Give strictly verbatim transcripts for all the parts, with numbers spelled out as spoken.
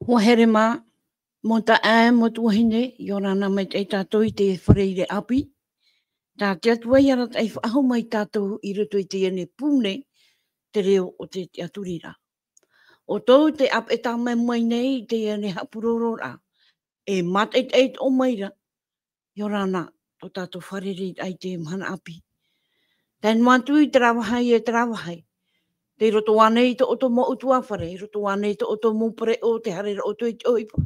Mō Herema, mō taʻa, mō tuahine, ʻia ora na maitaʻi tātou i te fare ʻāpī. Tā te Atua i arataʻi faʻahou mai tātou i roto i teie nei pū nei, te reo o te tiʻaturiraʻa. ʻO tō te ʻāpeʻe tāmau mai nei i teie nei haʻapurororaʻa, e mātaʻitaʻi atoʻa mai ra, ʻia ora na tō tātou fārereiraʻa i te mahana ʻāpī. Tae noa atu i terā vāhi e terā vāhi. Tei roto ānei tō ʻoutou mau ʻutuāfare, i roto ānei tō ʻoutou mau pereʻoʻo, tē haere ra ʻoutou i te ʻohipa.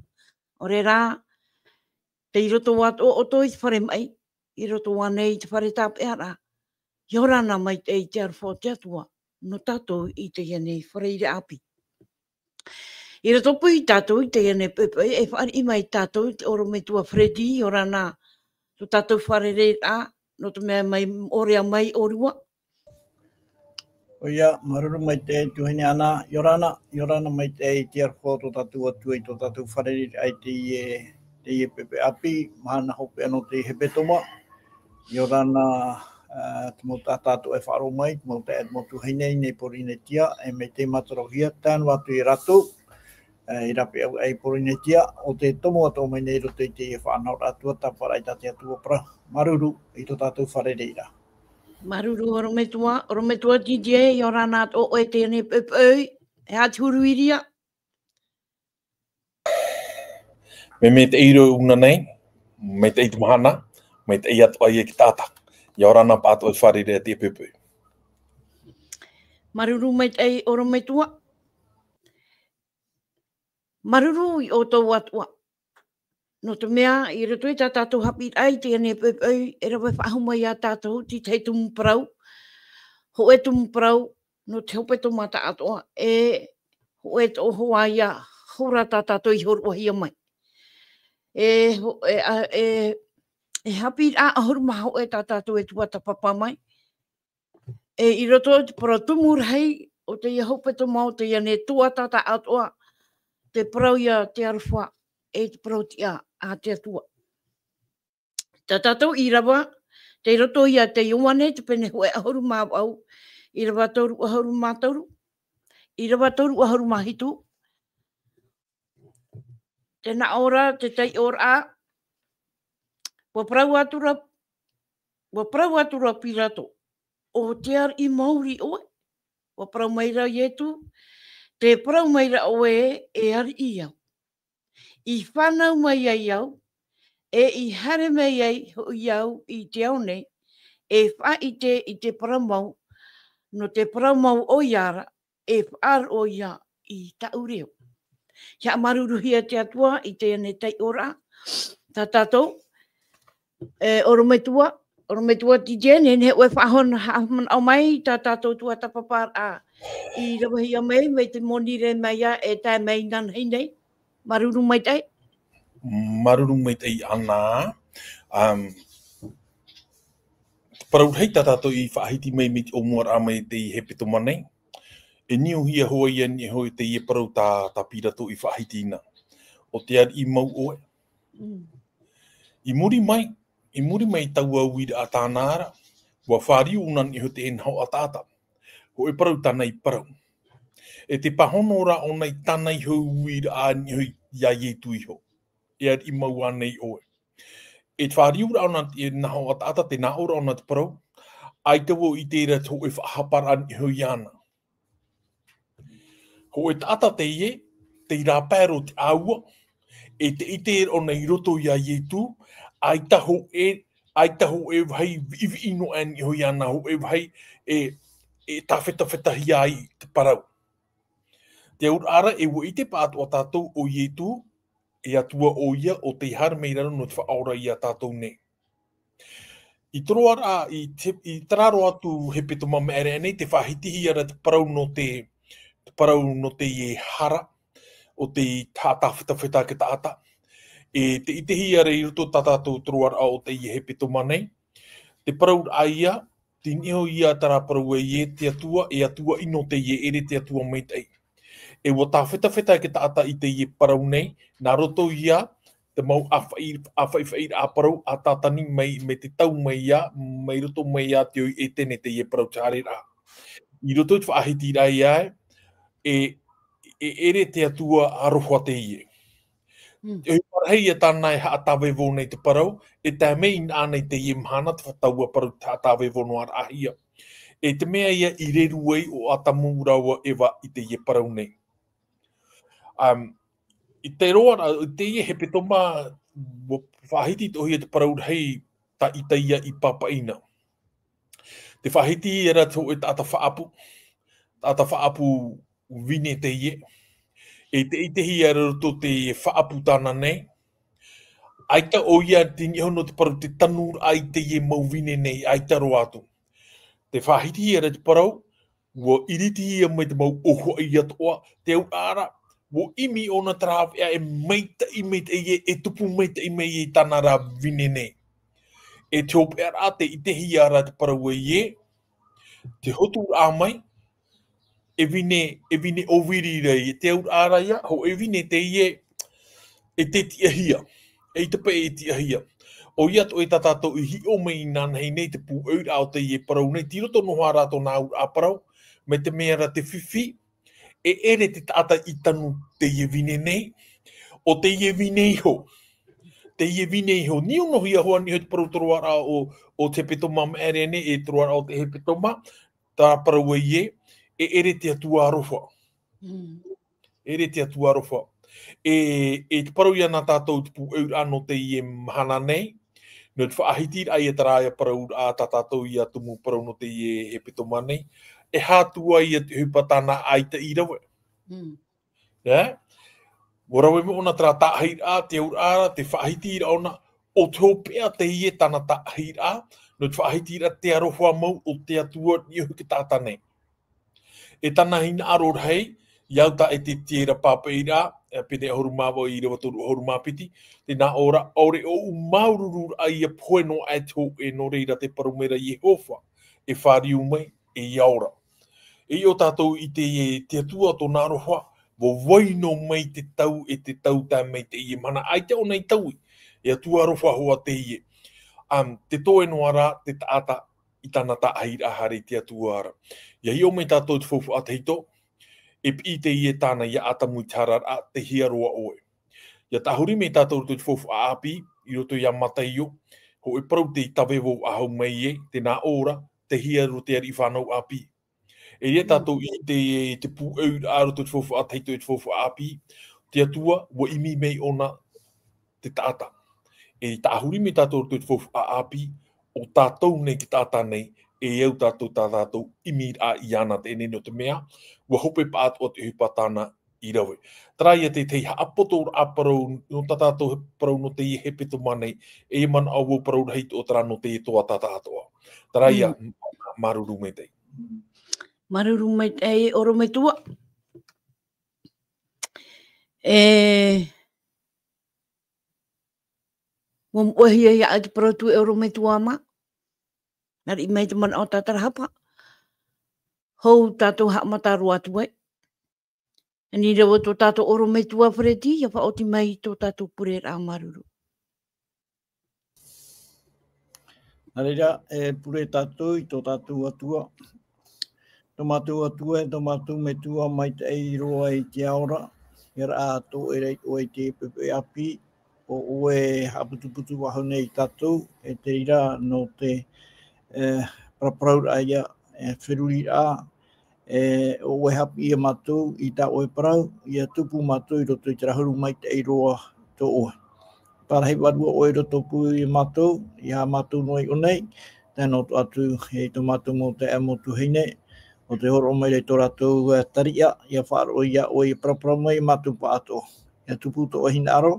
ʻAore rā, tei roto atoʻa ʻoutou i te fare maʻi, i roto ānei i te fare tāpeʻaraʻa. ʻIa ora na maitaʻi te aroha o te Atua nō tātou i teie nei fare ʻāpī. I roto pū ia tātou i teie nei poʻipoʻi, e fāriʻi mai tātou i te ʻorometua Freddy, ʻia ora na tō tātou fārereiraʻa, nō te mea mai ʻorea mai ʻōrua. ʻOia, māuruuru maitaʻi tuahine Ana, ʻia ora na, ʻia ora na maitaʻi te aroha o tō tātou Atua i tō tātou fārereiraʻa i teie, teie poʻipoʻi ʻāpī, mahana hopeʻa nō te hepetoma. ʻIa ora na, ā, te mau taʻata atoʻa e faʻaroʻo mai, te mau taeaʻe, te mau tuahine i nei Pōrīnetia, e mai te mātarohia, tae noa atu ia rātou, ā, i rāpae aʻe i Pōrīnetia, ʻo tē tomo atoʻa mai nei i roto i teie faʻanahoraʻa tuatāpaparaʻa i tā te Atua parau. Māuruuru i tō tātou fārereiraʻa. Māuruuru ʻorometua, ʻorometua Didier, ʻia ora na atoʻa ʻoe i teie nei poʻipoʻi, e aha te huru ʻīria? Mea maitaʻi roa ʻōna nei, maitaʻi te mahana, maitaʻi atoʻa ia te taʻata. ʻIa ora na pāʻatoʻa i fārerei i teie poʻipoʻi. Māuruuru maitaʻi ʻorometua. Māuruuru ia ʻoutou atoʻa. Nō te mea, i roto i tā tātou haʻapiʻiraʻa i teie nei poʻipoʻi, e rave faʻahou mai ia tātou, te tahi tumu parau, hōʻē tumu parau, nō te hepetoma tāʻatoʻa, e hōʻē atoʻa hoʻi ia, hora tā tātou i hōroʻahia mai. E ho-, e, a, e, e haʻapiʻiraʻa ʻahuru mā hōʻē tā tātou e tuatāpapa mai. E i roto i te parau tumu rahi o teie hepetoma, o teie nei tuatāpapa atoʻa, te parau ia te aroha, e te parau tiʻa a te Atua. Tā tātou ʻīrava, tei roto ia te Ioane, te pene hōʻē ʻahuru mā vaʻu, ʻīrava toru ʻahuru mā toru, ʻīrava toru ʻahuru mā hitu, tē nā ʻō ra te taiʻoraʻa, ʻua parau atu ra, ʻua parau atu ra Pirato, ʻo tē ariʻi maori ʻoe? ʻUa parau mai ra Ietu, tē parau mai ra ʻoe, e ariʻi au. I fānau mai ai au, e i haere mai ai hoʻi au i te ao nei, e faʻaʻite i te parau mau, nō te parau mau ʻoia ra, e faʻaroʻo ia i tāʻu reo. Haʻamāuruuruhia te Atua i teie nei taiʻoraʻa, tā tātou, e, ʻorometua, ʻorometua Didier, nehenehe ʻoe e faʻahon-, haʻamanaʻo mai, tā tātou tuatāpaparaʻa i ravehia mai, mai te moni rē mai ia, e tae mai inanahi nei. Māuruuru maitaʻi. Māuruuru maitaʻi Ana. Um, te parau rahi tā tātou i faʻahiti mai, mai te ʻōmuaraʻa mai i teie hepetoma nei. E niuhia hoʻi ia niʻa hoʻi teie parau tā, tā Pirato i faʻahiti na. ʻO tē ariʻi mau ʻoe? Mm. I muri mai, i muri mai taua uiraʻa tāna ra, ʻua fāriu ʻōna niʻa hoʻi i te nahoʻa taʻata. Hōʻē parau tāna i parau. E te pāhono ra ʻōna i tāna iho uiraʻa niʻa hoʻi ia Ietu iho. E ariʻi mau ānei ʻoe? E fāriu ra ʻōna i te nahoʻa taʻata, tē nā ʻō ra ʻōna te parau, ʻaita vau i ʻite ra te hōʻē faʻahaparaʻa niʻa hoʻi iāna. Hōʻē taʻata teie, tei rāpae roa te ʻāua, e tē ʻite ra ʻōna i roto ia Ietu, ʻaita hōʻē, ʻaita hōʻē vāhi viʻiviʻi noa aʻe niʻa hoʻi iāna, hōʻē vāhi e, e tāfetafetahia ai te parau. Te auraʻa ra, e ʻua ʻite pāʻatoʻa tātou ʻo Ietu, e Atua ʻoia, ʻo tei haere mai i raro nō te faʻaora ia tātou nei. I te roaraʻa, i te, i terā roa atu hepetoma maʻere aʻe nei, tē faʻahitihia ra te parau nō te, te parau nō teie hara, ʻo tei haʻatāfetafeta ake taʻata. E tē ʻitehia ra i roto tā tātou te roaraʻa o teie hepetoma nei. Te parau ra ia, tei niʻa hoʻi ia terā parau ē, e te Atua, e Atua ʻino teie, e ʻere te Atua maitaʻi. E ʻua tāfetafeta ake taʻata i teie parau nei, nā roto ia te mau ʻāfaʻi-, ʻāfaʻifaʻiraʻa parau a Tātani mai, mai te tau mai ia, mai roto mai ia te ʻoire ʻētene teie parau te haereraʻa. I roto i te faʻahitiraʻa ia, e, e ʻere te Atua aroha teie. Mm. Te ʻohipa rahi ia tāna e haʻatāvevo nei te parau, e tae mai i nā nei teie mahana te taua parau te haʻatāvevo noa raʻahia. E te mea ia i reru ai ʻo Atamu rāua Eva i teie parau nei. Um, i te roa ra, i teie hepetoma, ua faʻahiti toʻohia te parau rahi tā Itaia i pāpaʻi na. Te faʻahiti ia ra te hōʻē taʻata faʻaʻapu, taʻata faʻaʻapu vine teie. E te, i te hia roto te faʻaʻapu tāna nei. ʻAita ʻoia te niʻa hono te parau te tanu raʻa i teie mau vine nei, ʻaita roa atu. Te faʻahiti ia ra te parau, ua iriti ia mai te mau ʻōhuaʻi atoʻa, te auraʻa ra, ua ʻimi ʻōna te rāveʻa e maitaʻi, maitaʻi e, e tupu maitaʻi mai i tāna rā vine nei. E te hopeʻa ra, te, i te hia ra te parau e, te hotu raʻa mai, e vine, e vine ʻōviri ra ia, te auraʻa ra ia, hōʻē vine teie, e te tiʻahia, e i te pae e tiʻahia. ʻOia atoʻa tā tātou i hiʻo mai inanahi nei te pūʻoiraʻa o teie parau nei, tei roto noa rā tōna auraʻa parau, mai te mea ra te fifi, e ʻere te taʻata i tanu teie vine nei, ʻo teie vine iho. Teie vine iho, nīʻo noa hia hoʻi nei te parau te roaraʻa o, o te hepetoma maʻere nei, e te roaraʻa o te hepetoma, tā parau e, e ʻere te Atua aroha. Mm. ʻEre te Atua aroha. E, e te parau ia nā tātou te pūʻoiraʻa nō teie mahana nei, nō te faʻahiti raʻa ia terā ia parau raʻa tā tātou ia tumu parau nō teie hepetoma nei, e hā atu ai ia te ʻohipa tāna ʻaita i rave. Mm. E? Ua rave mai ʻōna terā tāʻahiraʻa, te auraʻa, te faʻahiti raʻa ʻōna, ʻo te hopeʻa teie tāna tāʻahiraʻa, nō te faʻahiti raʻa te aroha mau o te Atua i ʻō i te taʻata nei. E tāna hinaʻaro rahi, i au tā e te tiera pāpaʻi ra, e pene ʻahuru mā vaʻu ʻīrava toru ʻahuru mā piti, tē nā ʻō ra, ʻaore ʻoʻu māuruuru raʻa ia pohe noa aʻe te hōʻē nō reira te parau mai ra Iehova, e fāriu mai, e ia ora. E ʻo tātou i te, te Atua tōna aroha, ua vai noa mai te tau e te tau tae mai teie mahana, ʻaita ʻōna i taui, e Atua aroha hoʻi teie. Um, te toe noa ra, te taʻata, i tāna tāʻahiraʻa haere i te Atua ra. ʻIa hiʻo mai tātou te faufaʻa tahito, e piʻi teie tāna ia Atamu i te hara raʻa, tei hea roa ʻoe. ʻIa tāhuri mai tātou roto i te faufaʻa ʻāpī, i roto ia Mataio, hōʻē parau tei tāvevo faʻahou mai e, tē nā ʻō ra, tei hea roa te ariʻi fānau ʻāpī. E ia tātou i te, te pūʻoiraʻa roto i te faufaʻa tahito i te faufaʻa ʻāpī, te Atua, ua ʻimi mai ʻōna te taʻata. E tāhuri mai tātou roto i te faufaʻa ʻāpī, ʻo tātou nei te taʻata nei, e au tātou tā tātou ʻimiraʻa iāna teie nei nō te mea, ua hope paʻatoʻa te ʻohipa tāna i rave. Terā ia te, te haʻapotoraʻa parau, nō tā tātou parau nō teie hepetoma nei, e manaʻo vau parau rahi atoʻa terā nō teie toa tātaʻatoʻa. Terā ia, mm, māuruuru maitaʻi. Māuruuru maitaʻi, ʻorometua. E, ua moʻehia ia te parau atu e ʻorometua mā. Nā riʻi mai te manaʻo tātarahapa. Hou tātou haʻamata roa atu ai. Ani rau tō tātou ʻorometua Fereti, ʻia faʻaoti mai i tō tātou pure ra māuruuru. Nā reira, e pure tātou i tō tātou Atua. Tō mātou Atua, e tō mātou Metua maitaʻi roa i te ao ra, ʻia raʻa tō ʻoe ra i te pepe ʻāpī, ʻo ʻoe e haʻaputuputu faʻahou nei ia tātou, e te reira nō te, e, paraparauraʻa ia, e, feruriraʻa, e, ʻo ʻoe e haʻapiʻi ia mātou i tā ʻoe parau, ʻia tupu mātou i roto i te rahuru maitaʻi roa tō ʻoe. Parahi vārua ʻoe i roto pū ia mātou, ʻia mātou noa i ʻō nei, tae noa atu i tō mātou mau taeaʻe mau tuahine, ʻo tē hōroʻa mai ra i tō rātou, e, tariʻa, ʻia faʻaroʻo ia ʻoe, ʻia paraparau mai ia mātou paʻatoʻa. ʻIa tupu tō ʻoe hinaʻaro,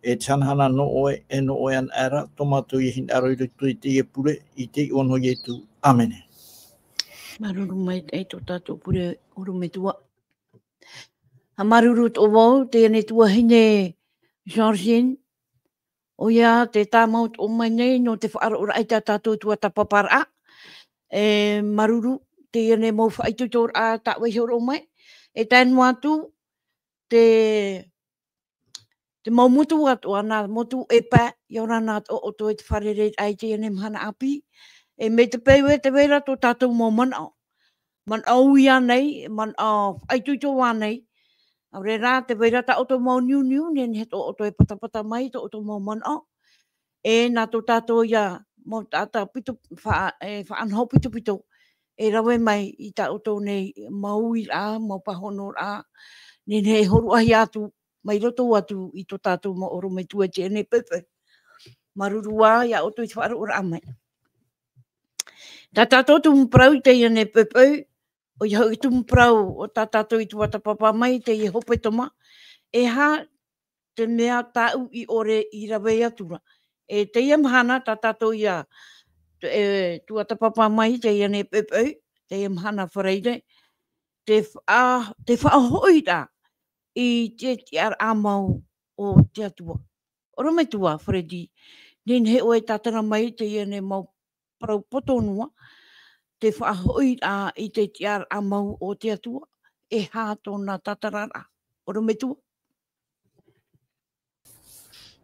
e te hanahana nō ʻoe, e nō ʻoe anaʻe ra, tō mātou ia hinaʻaro i roto i teie pure, i te iʻoa nō Ietu. ʻĀmene. Māuruuru maitaʻi tō tātou pure ʻorometua. ʻA māuruuru atoʻa vau, teie nei tuahine Georgine, ʻoia tē tāmau atoʻa mai nei nō te faʻaroʻoraʻa i tā tātou tuatāpaparaʻa. E māuruuru, teie nei mau faʻaitoitoraʻa tā ʻoe i hōroʻa mai. E tae noa atu, te, te mau motu atoʻa, nā motu e pae, ʻia ora na atoʻa ʻoutou i te fārereiraʻa i teie nei mahana ʻāpī. E mai te peu e tē vai ra tō tātou mau manaʻo. Manaʻo ui ānei, manaʻo faʻaitoito ānei. ʻAore rā, tē vai ra tā ʻoutou mau niuniu, nehenehe tō ʻoutou e patapata mai, tō ʻoutou mau manaʻo. E nā tō tātou ia mau taʻata pito, fa-, e faʻanaho pitopito, e rave mai i tā ʻoutou nei mau uiraʻa, mau pāhonoraʻa, nehenehe e hōroʻahia atu, mai roto atu i tō tātou mau ʻorometua i teie nei poʻipoʻi. Māuruuru ā ia ʻoutou i te faʻaroʻoraʻa mai. Tā tātou tumu parau i teie nei poʻipoʻi, ʻoia hoʻi tumu parau o tā tātou i tuatāpapa mai i teie hepetoma, e aha te mea tāʻu i ʻore i rave atu ra. E teie mahana tā tātou ia, e, tuatāpapa mai i teie nei poʻipoʻi, teie mahana Faraire, te fa-, te faʻahoʻiraʻa i te tiʻaraʻa mau o te Atua. ʻOrometua Freddy, nehenehe ʻoe e tātara mai i teie nei mau parau poto noa, te faʻahoʻiraʻa i te tiʻaraʻa mau o te Atua, e aha tōna tātararaʻa. ʻOrometua.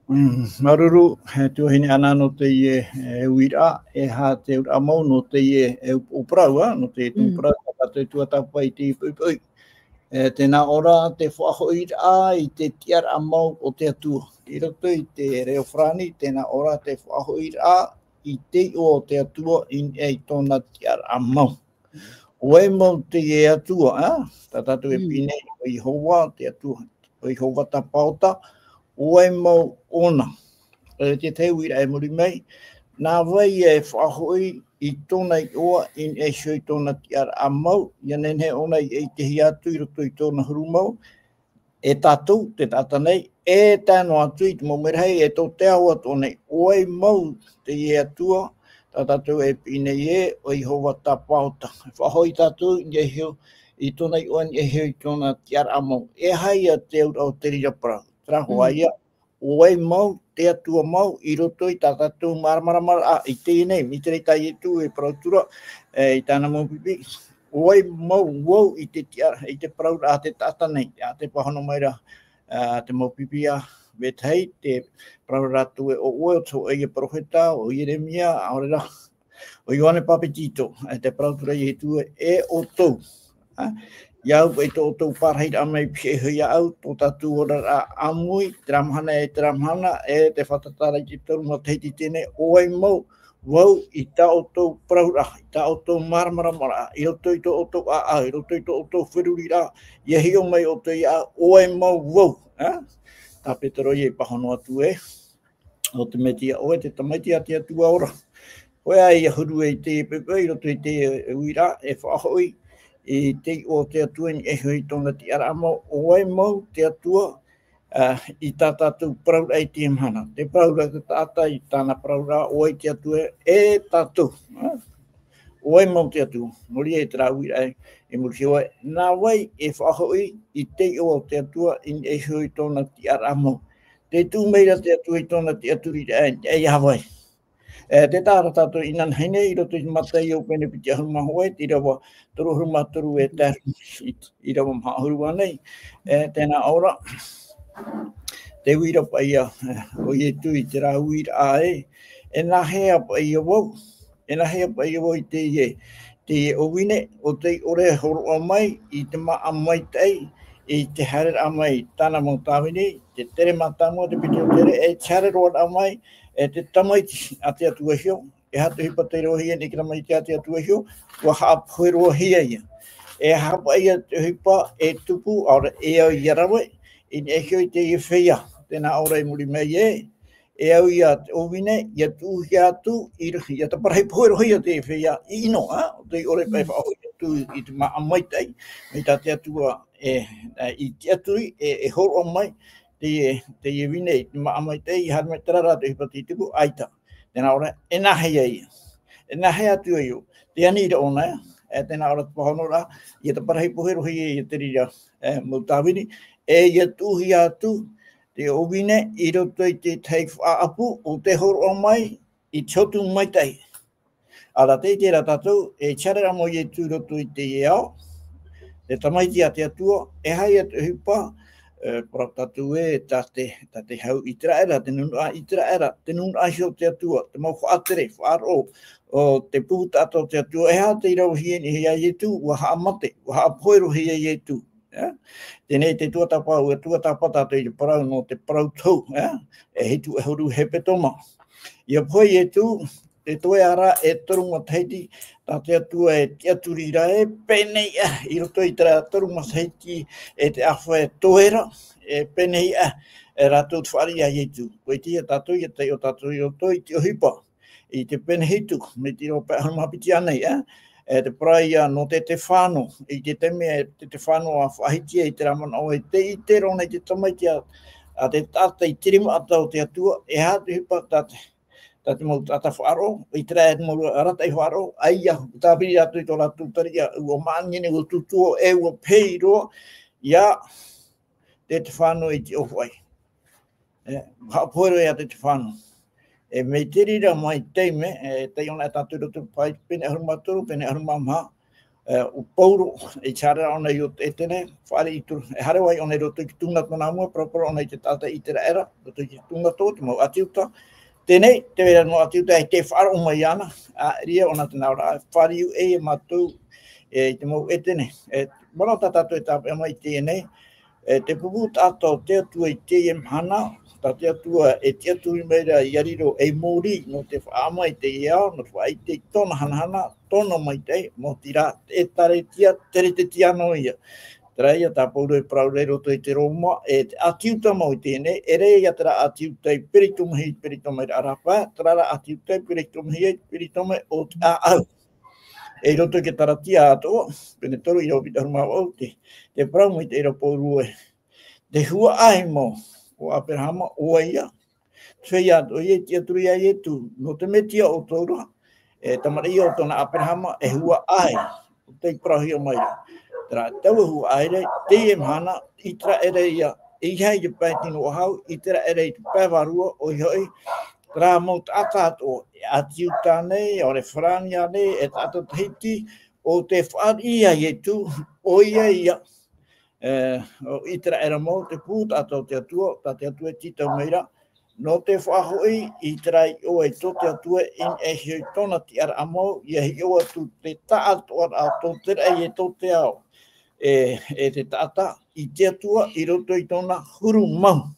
Mm, māuruuru, e tuahine Ana, nō teie, e, uiraʻa, e aha te auraʻa mau nō teie, e, upoʻo parau, ā, nō teie tumu Mm. parau, tā tātou e tuatāpapa i teie poʻipoʻi. E, tē nā ʻō ra te faʻahoʻiraʻa i te tiʻaraʻa mau o te Atua. I roto i te reo farāni, tē nā ʻō ra te faʻahoʻiraʻa i te iʻoa o te Atua i niʻa i tōna tiʻaraʻa mau. ʻO vai mau teie Atua, ā? Tā tātou e Mm. piʻi nei, ʻo Iehova te Atua, ʻo Iehova Tapaota, ʻo vai mau ʻōna. E te tahi uiraʻa i muri mai, nā vai e faʻahoʻi i tōna iʻoa i niʻa iho i tōna tiʻaraʻa mau, ʻia nehenehe ʻōna i ʻitehia atu i roto i tōna huru mau, e tātou, te taʻata nei, e tae noa atu i te mau merahi, e tō te ao atoʻa nei, ʻo vai mau teie Atua, tā tātou e piʻi nei ē, ʻo Iehova Tapaota. E faʻahoʻi tātou i niʻa iho i tōna iʻoa, i niʻa iho i tōna tiʻaraʻa mau. E aha ia te auraʻa o te reira parau? Terā hoʻi Mm. ia, ʻo vai mau te Atua mau i roto i tā tātou māramarama, ā, i teie nei, i te reira tā Ietu e parau atu ra, e, i tāna mau pipi, ʻo vai mau vau i te tiʻa-, i te parauraʻa a te taʻata nei, ā, tē pāhono mai ra, ā, te mau pipi a Vetahi, tē parau ra rātou ē, ʻo ʻoe, ʻo te hōʻē ia perofeta, ʻo Ieremia, ʻaore ra, ʻo Ioane Papetito, e tē parau atu ra Ietu ē, e ʻoutou. Ā, ʻia au paʻi tō ʻoutou pārahiraʻa mai pihaʻi iho iāʻu, tō tātou oraraʻa ʻāmui, terā mahana e terā mahana, e te fātata ra i te toru matahiti i teie nei, ʻo vai mau vau i tā ʻoutou parauraʻa, i tā ʻoutou māramaramaraʻa, i roto i tō ʻoutou ʻāʻau, i roto i tō ʻoutou feruriraʻa, ʻia hiʻo mai ʻoutou iāʻu, ʻo vai mau vau, ā? Tā Petero ia i pāhono atu ē, ʻo te Mesia ʻoe, te Tamaiti a te Atua ora. Hōʻē ā ia huru i te poʻipoʻi, i roto i te uiraʻa, e faʻahoʻi i te iʻoa o te Atua i niʻa iho i tōna tiʻaraʻa mau, ʻo vai mau te Atua, ā, i tā tātou parauraʻa i teie mahana. Tē parau ra te taʻata i tāna parauraʻa, ʻo vai te Atua e tātou, ā? ʻO vai mau te Atua? Nō reira e terā uiraʻa i muri iho ē, nā vai e faʻahoʻi i te iʻoa o te Atua i niʻa iho i tōna tiʻaraʻa mau? Tē tuʻu mai ra te Atua i tōna tiʻaturiraʻa i niʻa iā vai? E, tē taʻa ra tātou inanahi nei i roto i te Mataio pene piti ʻahuru mā hōʻē, te ʻīrava toru ʻahuru mā toru e tae i, ʻīrava maha ʻahuru ānei. E, tē nā ʻō ra, te uira paʻi ia, e, o Ietu i terā uiraʻa ē, e nāhea paʻi ia vau, e nāhea paʻi ia vau i teie, teie ʻōvine, ʻo tei ʻore e hōroʻa mai i te māʻa maitaʻi, i te haereraʻa mai i tāna mau tāvini, te tere mātāmua, te piti o tere, e te haere roa mai, e te Tamaiti a te Atua iho, e aha te ʻohipa tei roaʻahia nei i te Tamaiti a te Atua iho, ʻua haʻapohe roaʻahia ia. E aha paʻi ia te ʻohipa e tupu, ʻaore, e au ʻia rave, i niʻa iho i teie feiā, tē nā ʻō ra i muri mai ē, e au ia te ʻōvine, ʻia tuʻuhia atu, i ro-, ʻia taparahi pohe roa ia teie feiā, i ʻino, ā, ʻo tei ʻore paʻi Mm. faʻahoʻi atu i te māʻa maitaʻi, mai tā te Atua, e, e, i te tiʻaturi, e, e hōroʻa mai, teie, teie vine, i te māʻa maitaʻi, ʻia haere mai, terā rā te ʻohipa tei tupu, ʻaita. Tē nā ʻō ra, e nāhea ia? E nāhea atu ai ʻō? Te aniraʻa ʻōna, e, tē nā ʻō ra te pāhonoraʻa, ʻia taparahi pohe roa ia, ia te reira, e, mau tāvini, e ʻia tuʻuhia atu te ʻōvine i roto i te tahi faʻaʻapu ʻo tē hōroʻa mai i te hotu maitaʻi. ʻA rā, tē ʻite ra tātou, e te haereraʻa mai o Ietu i roto i teie ao, te Tamaiti a te Atua, e aha ia te ʻohipa, e, parau tātou ē, tā te, tā te hau ʻĪteraʻera, te nunaʻa ʻĪteraʻera, te nunaʻa iho o te Atua, te mau faʻatere, faʻaroʻo, ʻo te pū taʻata o te Atua, e aha tei ravehia nei ia Ietu, ʻua haʻamate, ʻua haʻapohe roa ia Ietu. Ē? Teie te tuatāpapa, ʻua tuatāpapa tātou i te parau nō te parau tohu, ē? E hitu ʻahuru hepetoma. ʻIa pohe Ietu, te toe ara e toru matahiti, tā te Atua e tiʻaturi ra e pēneiaʻe, i roto i terā toru matahiti e te ʻāfaʻi e toe ra, e pēneiaʻe, e rātou te fāriʻi iā Ietu. ʻUa ʻite tātou, ʻia taiʻo tātou i roto i te ʻohipa. I te pene hitu, mai te ʻīrava pae ʻahuru mā piti ānei, ē? E te parau ia nō te Tefano, i te taime e te Tefano a faʻahiti ai terā manaʻo e tē ʻite roa nei te tamaiti a, a te taʻata i te rima ata o te Atua, e aha te ʻohipa tā te, tā te mau taʻata faʻaroʻo, ʻĪteraʻera, mau arataʻi faʻaroʻo, ʻaita, tāviri rātou i tō rātou tariʻa, ʻua māʻaniʻani, ʻua tūtū, e ʻua pehi roa, ia, te Tefano i te ʻōfaʻi. E, haʻapohe roa ia te Tefano. E, mai te reira mai te taime, e, taiʻo na tātou i roto i te pene ʻahuru mā toru, pene ʻahuru mā maha, e, ʻo Pauro, e tiʻa ra ʻōna i ʻō Ētene, fāriʻi i te, e haere vau ʻōna i roto i te tūnato nā mua, paraparau ʻōna i te taʻata ʻĪteraʻera, roto i te tūnato, te mau ʻĀti Iuta. Teie, te vai ra te mau ʻĀti Iuta, e tē faʻaroʻo mai ana, ā, reira ʻōna te nā ʻō ra, fāriʻi ʻoe e mātou, e, i te mau Ētene. E, manaʻo tā tātou e tāpeʻa mai i teie nei, e, te pupu taʻata o te Atua i teie mahana, tā te Atua e tiʻaturi mai ra ʻia riro ei mōrī, nō te faʻaʻama i teie ao, nō te faʻaʻite i tōna hanahana, tōna maitaʻi, maoti rā, e ʻĒkālesia, teretetiano ia. Terā ia tā Pauro e parau ra i roto i te Roma, e te ʻĀti Iuta mau i teie nei, e ʻere ia terā ʻĀti Iuta i peritomahi, peritomahi ra arapa, terā rā ʻĀti Iuta i peritomahi, peritomahi o te ʻāʻau. E i roto i te Kalatia atoʻa, pene toru ʻīrava piti ʻahuru mā vaʻu, te, te parau mai te reira Pauro ē. Te huaʻai mau o Aperahama, ʻo vai ïa, te feiā atoʻa ïa i tiʻaturi iā Ietu, nō te Mesia ʻo Taura, e tamariʻi ʻo tōna Aperahama, e huaʻai, ʻo tei parauhia mai ra. Terā taua huaʻai ra, teie mahana, ʻĪteraʻera ïa, e ʻeiaha i te pae tino ʻahau, ʻĪteraʻera i te pae vārua, ʻoia hoʻi, terā mau taʻata atoʻa, e ʻĀti Iuta nei, ʻaore Farāni ānei, e taʻata Tahiti, ʻo tē fāriʻi iā Ietu, ʻoia ïa, e, ʻo ʻĪteraʻera mau, te pupu taʻata o te Atua, tā te Atua e tītau mai ra, nō te faʻahoʻi i terā iʻoa i tō te Atua, i niʻa iho i tōna tiʻaraʻa mau, ʻia hiʻo atu te taʻatoʻaraʻa o tō te raʻi e tō te ao, e, e te taʻata, i te Atua, i roto i tōna huru mau.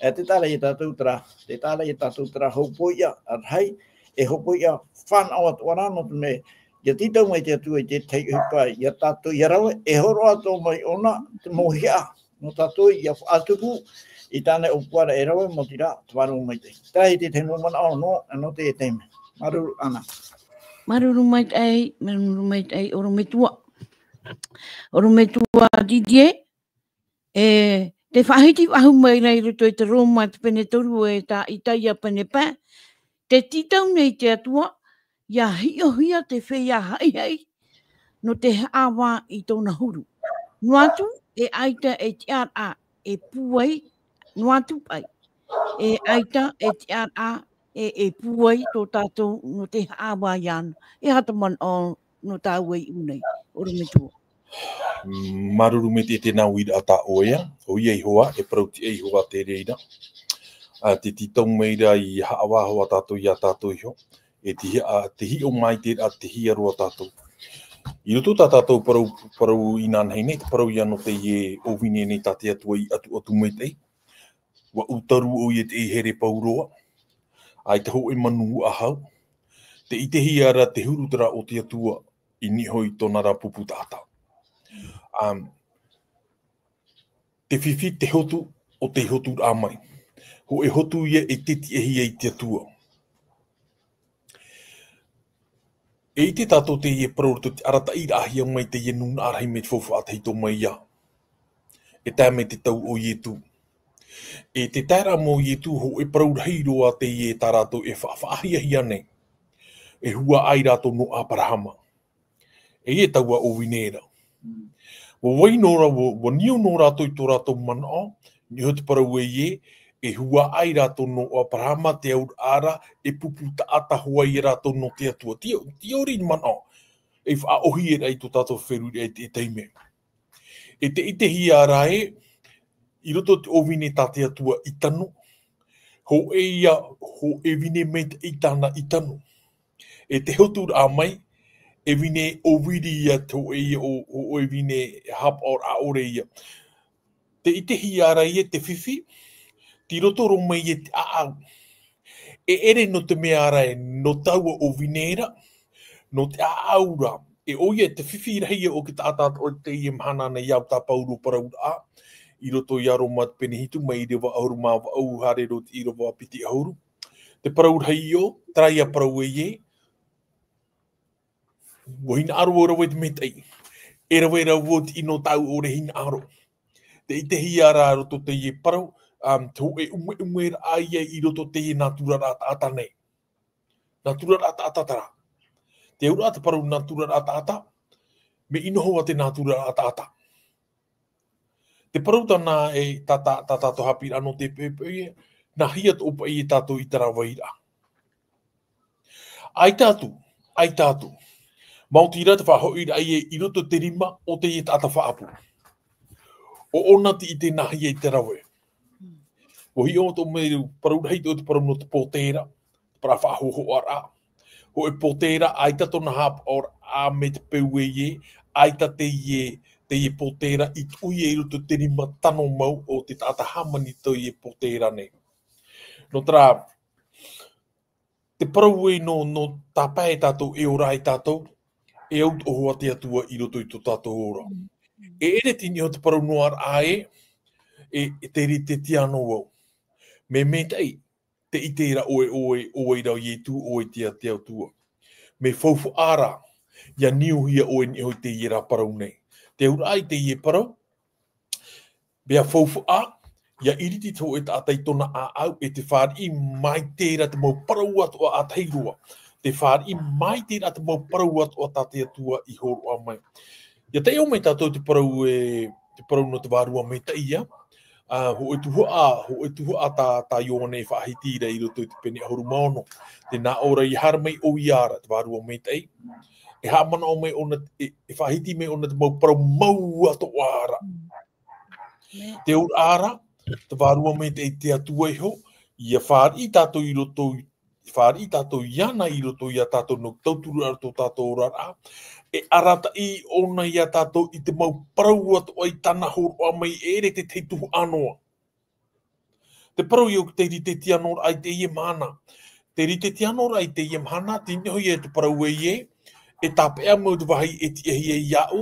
E, tē taʻa ra ia tātou terā, tē taʻa ra ia tātou terā hopoiʻa rahi, e hopoiʻa fānaʻo atoʻa ra, nō te mea, ʻia tītau mai te Atua i te tahi ʻohipa ia tātou ʻia rave, e hōroʻa atoʻa mai ʻōna, te mauhaʻa, nō tātou ʻia faʻatupu, i tāna ʻōpuaraʻa e rave, maoti rā, te Vārua Maitaʻi. Terā ia te tahi mau manaʻo nō, nō teie taime. Māuruuru Ana. Māuruuru maitaʻi, māuruuru maitaʻi, ʻorometua. ʻOrometua Didier, e, tē faʻahiti faʻahou mai ra i roto i te Roma te pene toru e tā Isaia pene pae, tē tītau nei te Atua, ʻia hiʻohia te feiā haʻihaʻi, nō te haʻavā i tōna huru. Noa atu, e ʻaita e tiʻaraʻa e pūai, noa atu paʻi, e ʻaita e tiʻaraʻa e, e pūai tō tātou nō te haʻavā iāna. E aha te manaʻo nō tāua i ʻō nei, ʻorometua? Māuruuru maitaʻi i te nā uiraʻa tā ʻoe, ʻoia iho ā, e parau tiʻa iho ā te reira. Ā, tē tītau mai ra ʻia haʻavā hoʻi tātou iā tātou iho. E te hi-, ā, te hiʻo maitaʻi ra, te hiʻo roa tātou. I roto tā tātou parau, parau inanahi nei, te parau ïa nō teie ʻōvine nei tā te Atua i ʻatuʻatu maitaʻi. ʻUa ʻūtaru ʻoia i te here pauroa. ʻAita hōʻē manu ʻahau. Tē ʻitehia ra te huru terā o te Atua i niʻa iho i tōna ra pupu taʻata. Um, te fifi te hotu o te hoturaʻa mai. Hōʻē hotu ïa e tē tiʻahia i te Atua. E ʻite tātou teie parau roto i te arataʻiraʻahia mai teie nūnaʻa rahi mai te faufaʻa tahito mai ïa. E tae mai te tau o Ietu. E tē tae ra mau Ietu hōʻē parau rahi roa teie tā rātou e faʻafaʻahiahia nei. E huaʻai rātou nō Aperahama. E ia taua ʻōvine ra. ʻUa vai noa ra, ʻua, ʻua niu noa rātou i tō rātou manaʻo, niʻa iho te parau ē, e huaʻai rātou nō Aperahama, te auraʻa ra, e pupu taʻata hoʻi ia rātou nō te Atua. Te, te ʻori manaʻo, e faʻaʻōhie ra i tō tātou feruriraʻa i te, i te taime. E tē ʻitehia ra ē, i roto i te ʻōvine tā te Atua i tano, hōʻē ïa, hōʻē vine maitaʻi tāna i tano. E te hoturaʻa mai, e vine ʻōviri ia te hōʻē ia o, o, o e vine hapaʻo ʻore ia. Te ʻitehia ra ia te fifi, tei roto roa mai ia te ʻāʻau. E ʻere nō te mea ra e, nō taua ʻōviri ra, nō te ʻāʻau ra. E ʻoia te fifi rahi ia o te taʻata o teie mahana nei au tā Pauro parau ra, i roto ia Roma te pene hitu mai ʻīrava ʻahuru mā vaʻu, haere roa i te ʻīrava piti ʻahuru. Te parau rahi ʻo, terā ia parau ē, ʻua hinaʻaro vau e rave i te mea teie. E rave ra vau i te ʻino tāʻu ʻore hinaʻaro. Te ʻitehia ra roto teie parau, um, te hōʻē ʻumeʻume ra ia i roto teie nātura ra taʻata nei. Nātura ra taʻata terā. Te auraʻa te parau nātura ra taʻata, mea ʻino hoʻi te nātura ra taʻata. Te parau tāna e tā, tā, tā tātou haʻapiʻiraʻa nō te poʻipoʻi, nā hea tō paʻi e tātou i te rave ra. ʻAita atu, ʻaita atu. Maoti rā te faʻahoʻiraʻa ia i roto te rima o teie taʻata faʻaʻapu. ʻO ʻōna te ʻite nā hea i te rave. ʻUa hiʻo tō mea parau rahi tō te parau nō te pōtē ra, te parau faʻahōhoʻaraʻa. Hōʻē pōtē ra, ʻaita tōna hapaʻoraʻa mai te peu ē, ʻaita teie, teie pōtē ra i tuʻu ia i roto te rima tano mau o te taʻata hāmani teie pōtē ra nei. Nō terā, te parau ē nō, nō tāpae tātou e ora ai tātou, e au tō hoa te Atua i roto i tō tātou ora. E ʻere tini o te parau noa ra ē, e, e te rite tiano au. Mea maitaʻi, te ʻite ra ʻoe, ʻoe, ʻoe ra Ietu, ʻoe te, te Atua. Mea faufaʻa ra, ʻia niuhia ʻoe nei hoʻi teie rā parau nei. Te auraʻa i teie parau, mea faufaʻa, ʻia iriti te hōʻē taʻata i tōna ʻāʻau, e te fāriʻi mai terā te mau parau atoʻa ʻātahi roa. Te fāriʻi mai terā te mau parau atoʻa tā te Atua i hōroʻa mai. ʻIa taiʻo mai tātou te parau e, te parau nō te Vārua Maitaʻi ia. Ā, hōʻē tuhaʻa, hōʻē tuhaʻa tā, tā Ioane e faʻahiti ra i roto i te pene ʻahuru mā ono. Tē nā ʻō ra ʻia haere mai ʻoia ra, te Vārua Maitaʻi. E haʻamanaʻo mai ʻōna, e, e faʻahiti mai ʻōna te mau parau mau atoʻa ra. Te auraʻa ra, te Vārua Maitaʻi te Atua iho, ʻia fāriʻi tātou i roto i fāriʻi tātou iāna i roto ia tātou nō tauturu ra tō tātou oraraʻa. E arataʻi ʻōna ia tātou i te mau parau atoʻa i tāna hōroʻa mai e ʻere te tahi tuhaʻa noa. Te parau ïa o te rite tiano ra i teie mahana. Te rite tiano ra i teie mahana, tei niʻa hoʻi ia te parau ē, e tāpeʻa mau te vāhi e tiʻahia iāʻu,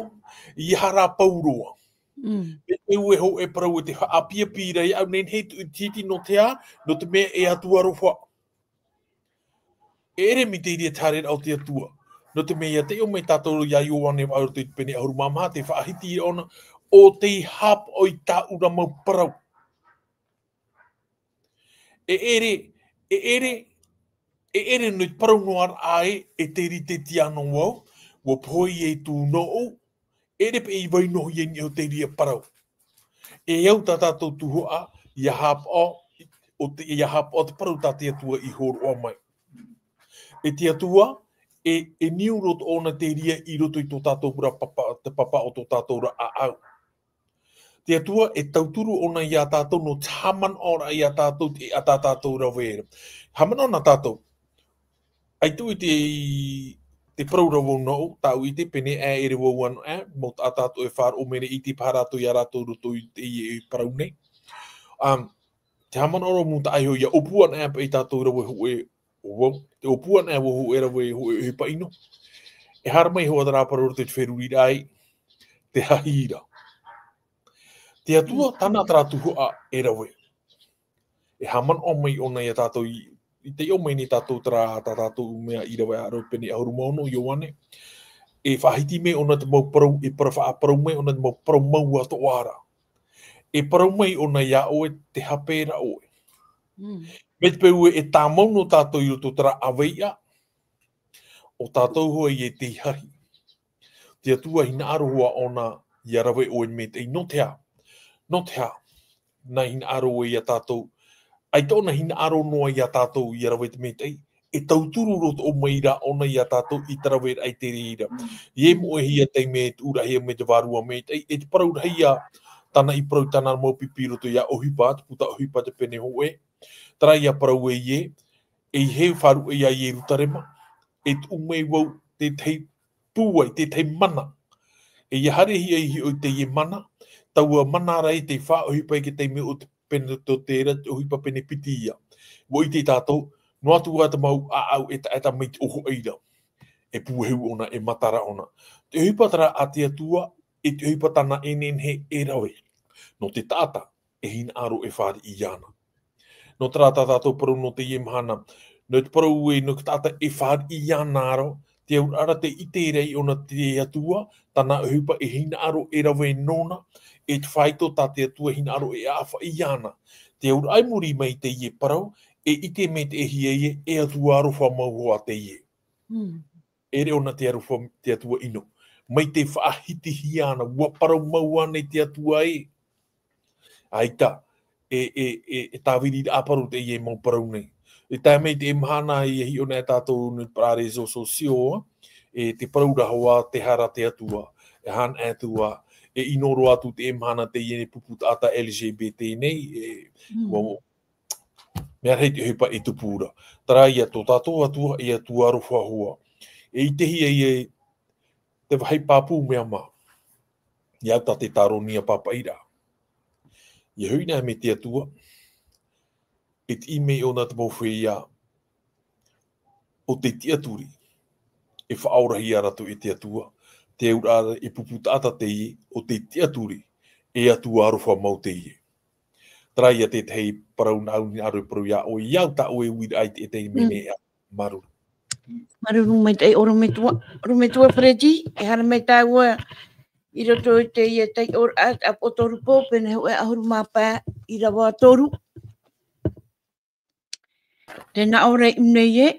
ʻeiaha rā pauroa. Mm. E te ue hōʻē parau e te haʻapiʻapiʻi ra iāʻu, nehenehe e tuʻu i te hiti nō te aha, nō te mea e Atua aroha. E ʻere mai te reira te haereraʻa o te Atua. Nō te mea ʻia taiʻo mai tātou ia Ioane vaʻu i te pene ʻahuru mā maha, tē faʻahiti ra ʻōna, ʻo tei hapaʻo i tāʻu ra mau parau. E ʻere, e ʻere, e ʻere nō te parau noa ra ē, e te rite tiano au, ʻua pohe ïa i tū nōʻu, e ʻere paʻi i vai noa ïa i niʻa i te reira parau. E au tā tātou tuhaʻa, ʻia hapaʻo, ʻo te, ʻia hapaʻo te parau tā te Atua i hōroʻa mai. E te Atua, e, e niu roa ʻōna te reira i roto i tō tātou ra papa, te papa o tō tātou ra ʻāʻau. Te Atua, e tauturu ʻōna ia tātou nō te haʻamanaʻo ra ia tātou te, ā tā tātou rave ra. Haʻamanaʻo na tātou. ʻAita i te, te parau ra vau nōʻu, tāʻu i te pene ʻē, e ʻere vau anaʻe, mau taʻata atoʻa e faʻaroʻo mai ra i te pā rātou ia rātou roto i te, i, i parau nei. Um, te haʻamanaʻo ra mau taʻata iho, ʻia ʻōpua anaʻe paʻi tātou rave hōʻē, ʻo vau, te ʻōpua anaʻe vau hōʻē rave hōʻē, hōʻē paʻino. E haere mai hoʻi terā parau roto i te feruriraʻa, te hahi ra. Te Atua, tāna terā tuhaʻa e rave. E haʻamanaʻo mai ʻōna ia tātou i, i taiʻo mai nei tātou terā, tā tātou mea i rave ra pene ʻahuru mā ono Ioane. E faʻahiti mai ʻōna te mau parau, e para faʻaparau mai ʻōna te mau parau mau atoʻa ra. E parau mai ʻōna ia ʻoe te hape ra ʻoe. Mm. Mai te peu e tāmau noa tātou i roto terā ʻāveiʻa, ʻo tātou hoʻi e te hahi. Te Atua hinaʻaro hoʻi ʻōna ʻia rave ʻoe maitaʻi nō te aha. Nō te aha. Nā hinaʻaro ia tātou. ʻAita ʻōna hinaʻaro noa ia tātou ʻia rave te maitaʻi. E tauturu roa mai ra ʻōna ia tātou i te rave ra i te reira. ʻIa moʻehia taime e tuʻu ra hia mai te Vārua Maitaʻi. E te parau rahi ia tāna i parau tāna mau pipi roto ia ʻOhipa, te puta ʻOhipa te pene hōʻē. Terā ia parau ē, e ʻeiaha e faʻaruʻe ia Ierutarema, e tuʻu mai vau te tahi pūai, te tahi mana. E ia haerehia i hiʻo i teie mana, taua mana ra i te faʻaʻohipa i te taime o te pene tō tērā, te ʻohipa pene piti ia. Ua ʻite tātou, noa atu ā te mau ʻāʻau e taʻata mai te ʻohoʻa ra. E puehu ʻōna, e matara ʻōna. Te ʻohipa terā a te Atua, e te ʻohipa tāna e nehenehe e rave. Nō te taʻata, e hinaʻaro e fāriʻi iāna. Nō terā tā tātou parau nō teie mahana, nō te parau e, nō te taʻata e fāriʻi iāna ra, te auraʻa ra te ʻite ra i ʻōna te Atua, tāna ʻohipa e hinaʻaro e rave nōna, e te faito tā te Atua hinaʻaro e ʻāfaʻi iāna. Te auraʻa i muri mai teie parau, e ʻite mai te ʻēhia e, e Atua aroha mau hoʻi teie. Mm. E reo na te aroha, te Atua ʻino. Mai te faʻahitihia ana, ua parau mau ana te Atua e. ʻAita, e, e, e, e tāviri ra parau teie mau parau nei. E tae mai te mahana i hiʻo na e tātou nō te parau réseaux sociaux, e te parau ra hoʻi te hara te Atua, e hana e Atua, e ʻino roa atu te mahana teie nei pupu taʻata L G B T nei, e, Mm. ua, mea rahi te ʻohipa e tupu ra. Terā ia tō tātou Atua, e Atua aroha hoʻi. E ʻitehia ia e te vāhi pāpū mea mā. I au tā te tāronia pāpaʻi ra. Ia hui nei mai te Atua, e tiʻi mai ʻōna te mau feiā, o te tiʻaturi. E faʻaorahia rātou e te Atua, te auraʻa e pupu taʻata teie, o te tiʻaturi, e Atua aroha mau teie. Terā ia te tahi parau nā au hinaʻaro e parau iā ʻoe, i au tā ʻoe uiraʻa i te, e tahi mea nei, māuruuru. Māuruuru maitaʻi ʻorometua, ʻorometua Freddy, e haere mai tāua i roto i teie taiʻoraʻa, a Pōtorupo, pene hōʻē ʻahuru mā pae, ʻīrava toru. Tē nā ʻō ra i ʻō nei ē,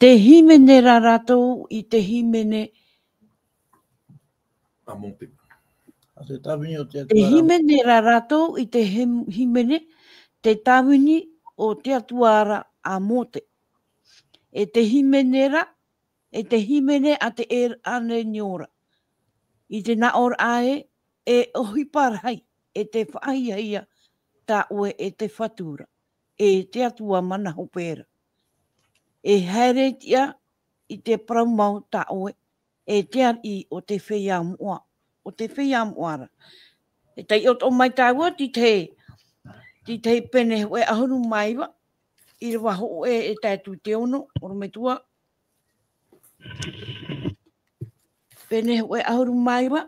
tē hīmene ra rātou i te hīmene. A Mōte. A te tāvini o te Atua ra. Tē hīmene ra rātou i te him-, hīmene, te tāvini o te Atua ra a Mōte. E tē hīmene ra, e te hīmene a te ʻēra ʻānenio ra. I te nā ʻō ra ē, e ʻohipa rahi, e te faʻahiahia tā ʻoe e te Fatu ra, e te Atua mana hope ra. E haere tiʻa i te parau mau tā ʻoe, e te ariʻi o te feiā moʻa, o te feiā moʻa ra. E taiʻo atoʻa mai tāua, tē tahi, tē tahi pene hōʻē ʻahuru mā iva, ʻīrava hōʻē e tae atu i te ono, ʻorometua. Pene hōʻē ʻahuru mā iva,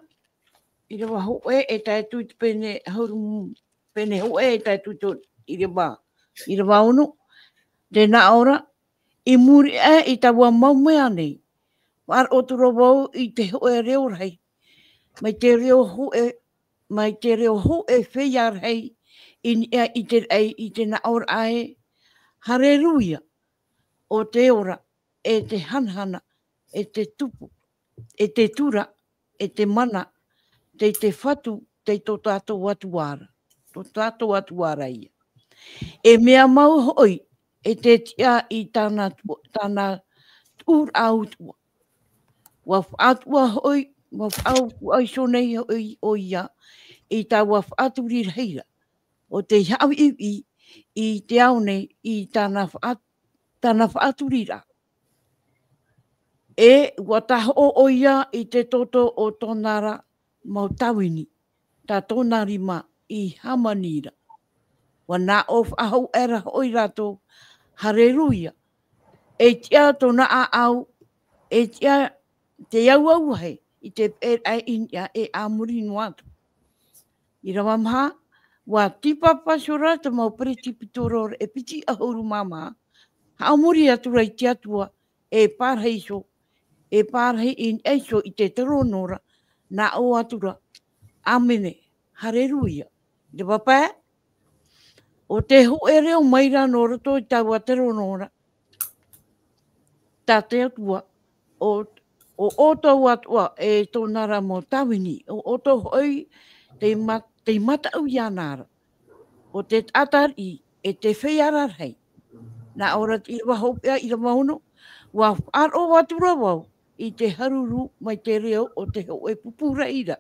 ʻīrava hōʻē e tae atu i te pene ʻahuru, pene hōʻē e tae atu i te ʻīrava, ʻīrava ono. Tē nā ʻō ra, i muri aʻe i taua mau mea nei, faʻaroʻo atu ra vau i te hōʻē reo rahi, mai te reo hōʻē, mai te reo hōʻē feiā rahi, i niʻa i te raʻi, i te nā ʻō ra ē, Hareruia, ʻo te ora, e te hanahana, e te tupu, e te tura, e te mana, tei te Fatu, tei tō tātou Atua ra, tō tātou Atua ra ia. E mea mau hoʻi, e te tiʻa i tāna tu-, tāna tuʻuraʻa utuʻa. Ua faʻatuʻa hoʻi, ua faʻatuʻa iho nei hoʻi ʻoia, i taua faʻaturi rahi ra, ʻo tei haʻaviʻiviʻi i te ao nei, i tāna faʻa-, tāna faʻaturiraʻa. E ua tahoʻo ʻoia i te toto o tōna ra mau tāvini, tā tōna rima i hāmani ra. Ua nā ʻō faʻahou aʻera hoʻi rātou, Hareruia. E tiʻa tōna ʻāʻau, e tiʻa te auahi, i te peʻeraʻa i niʻa e a muri noa atu. ʻĪrava maha, ua tīpapa iho ra te mau peretipitoro e piti ʻahuru mā maha, haʻamori atu ra i te Atua, e pārahi iho, e pārahi i niʻa iho i te terono ra, nā ʻō atu ra, ʻĀmene, Hareruia. ʻĪrava pae, ʻo te hōʻē reo mai ra nō roto i taua terono ra, tā te Atua, ʻo, ʻo ʻoutou atoʻa e tōna ra mau tāvini, ʻo ʻoutou hoʻi tei ma-, tei mataʻu iāna ra. ʻO te taʻata ariʻi, e te feiā rarahi. Nā ʻō ra te ʻīrava hopeʻa, ʻīrava ono, ua faʻaroʻo atu ra vau i te haruru mai te reo o te hōʻē pupu rahi ra,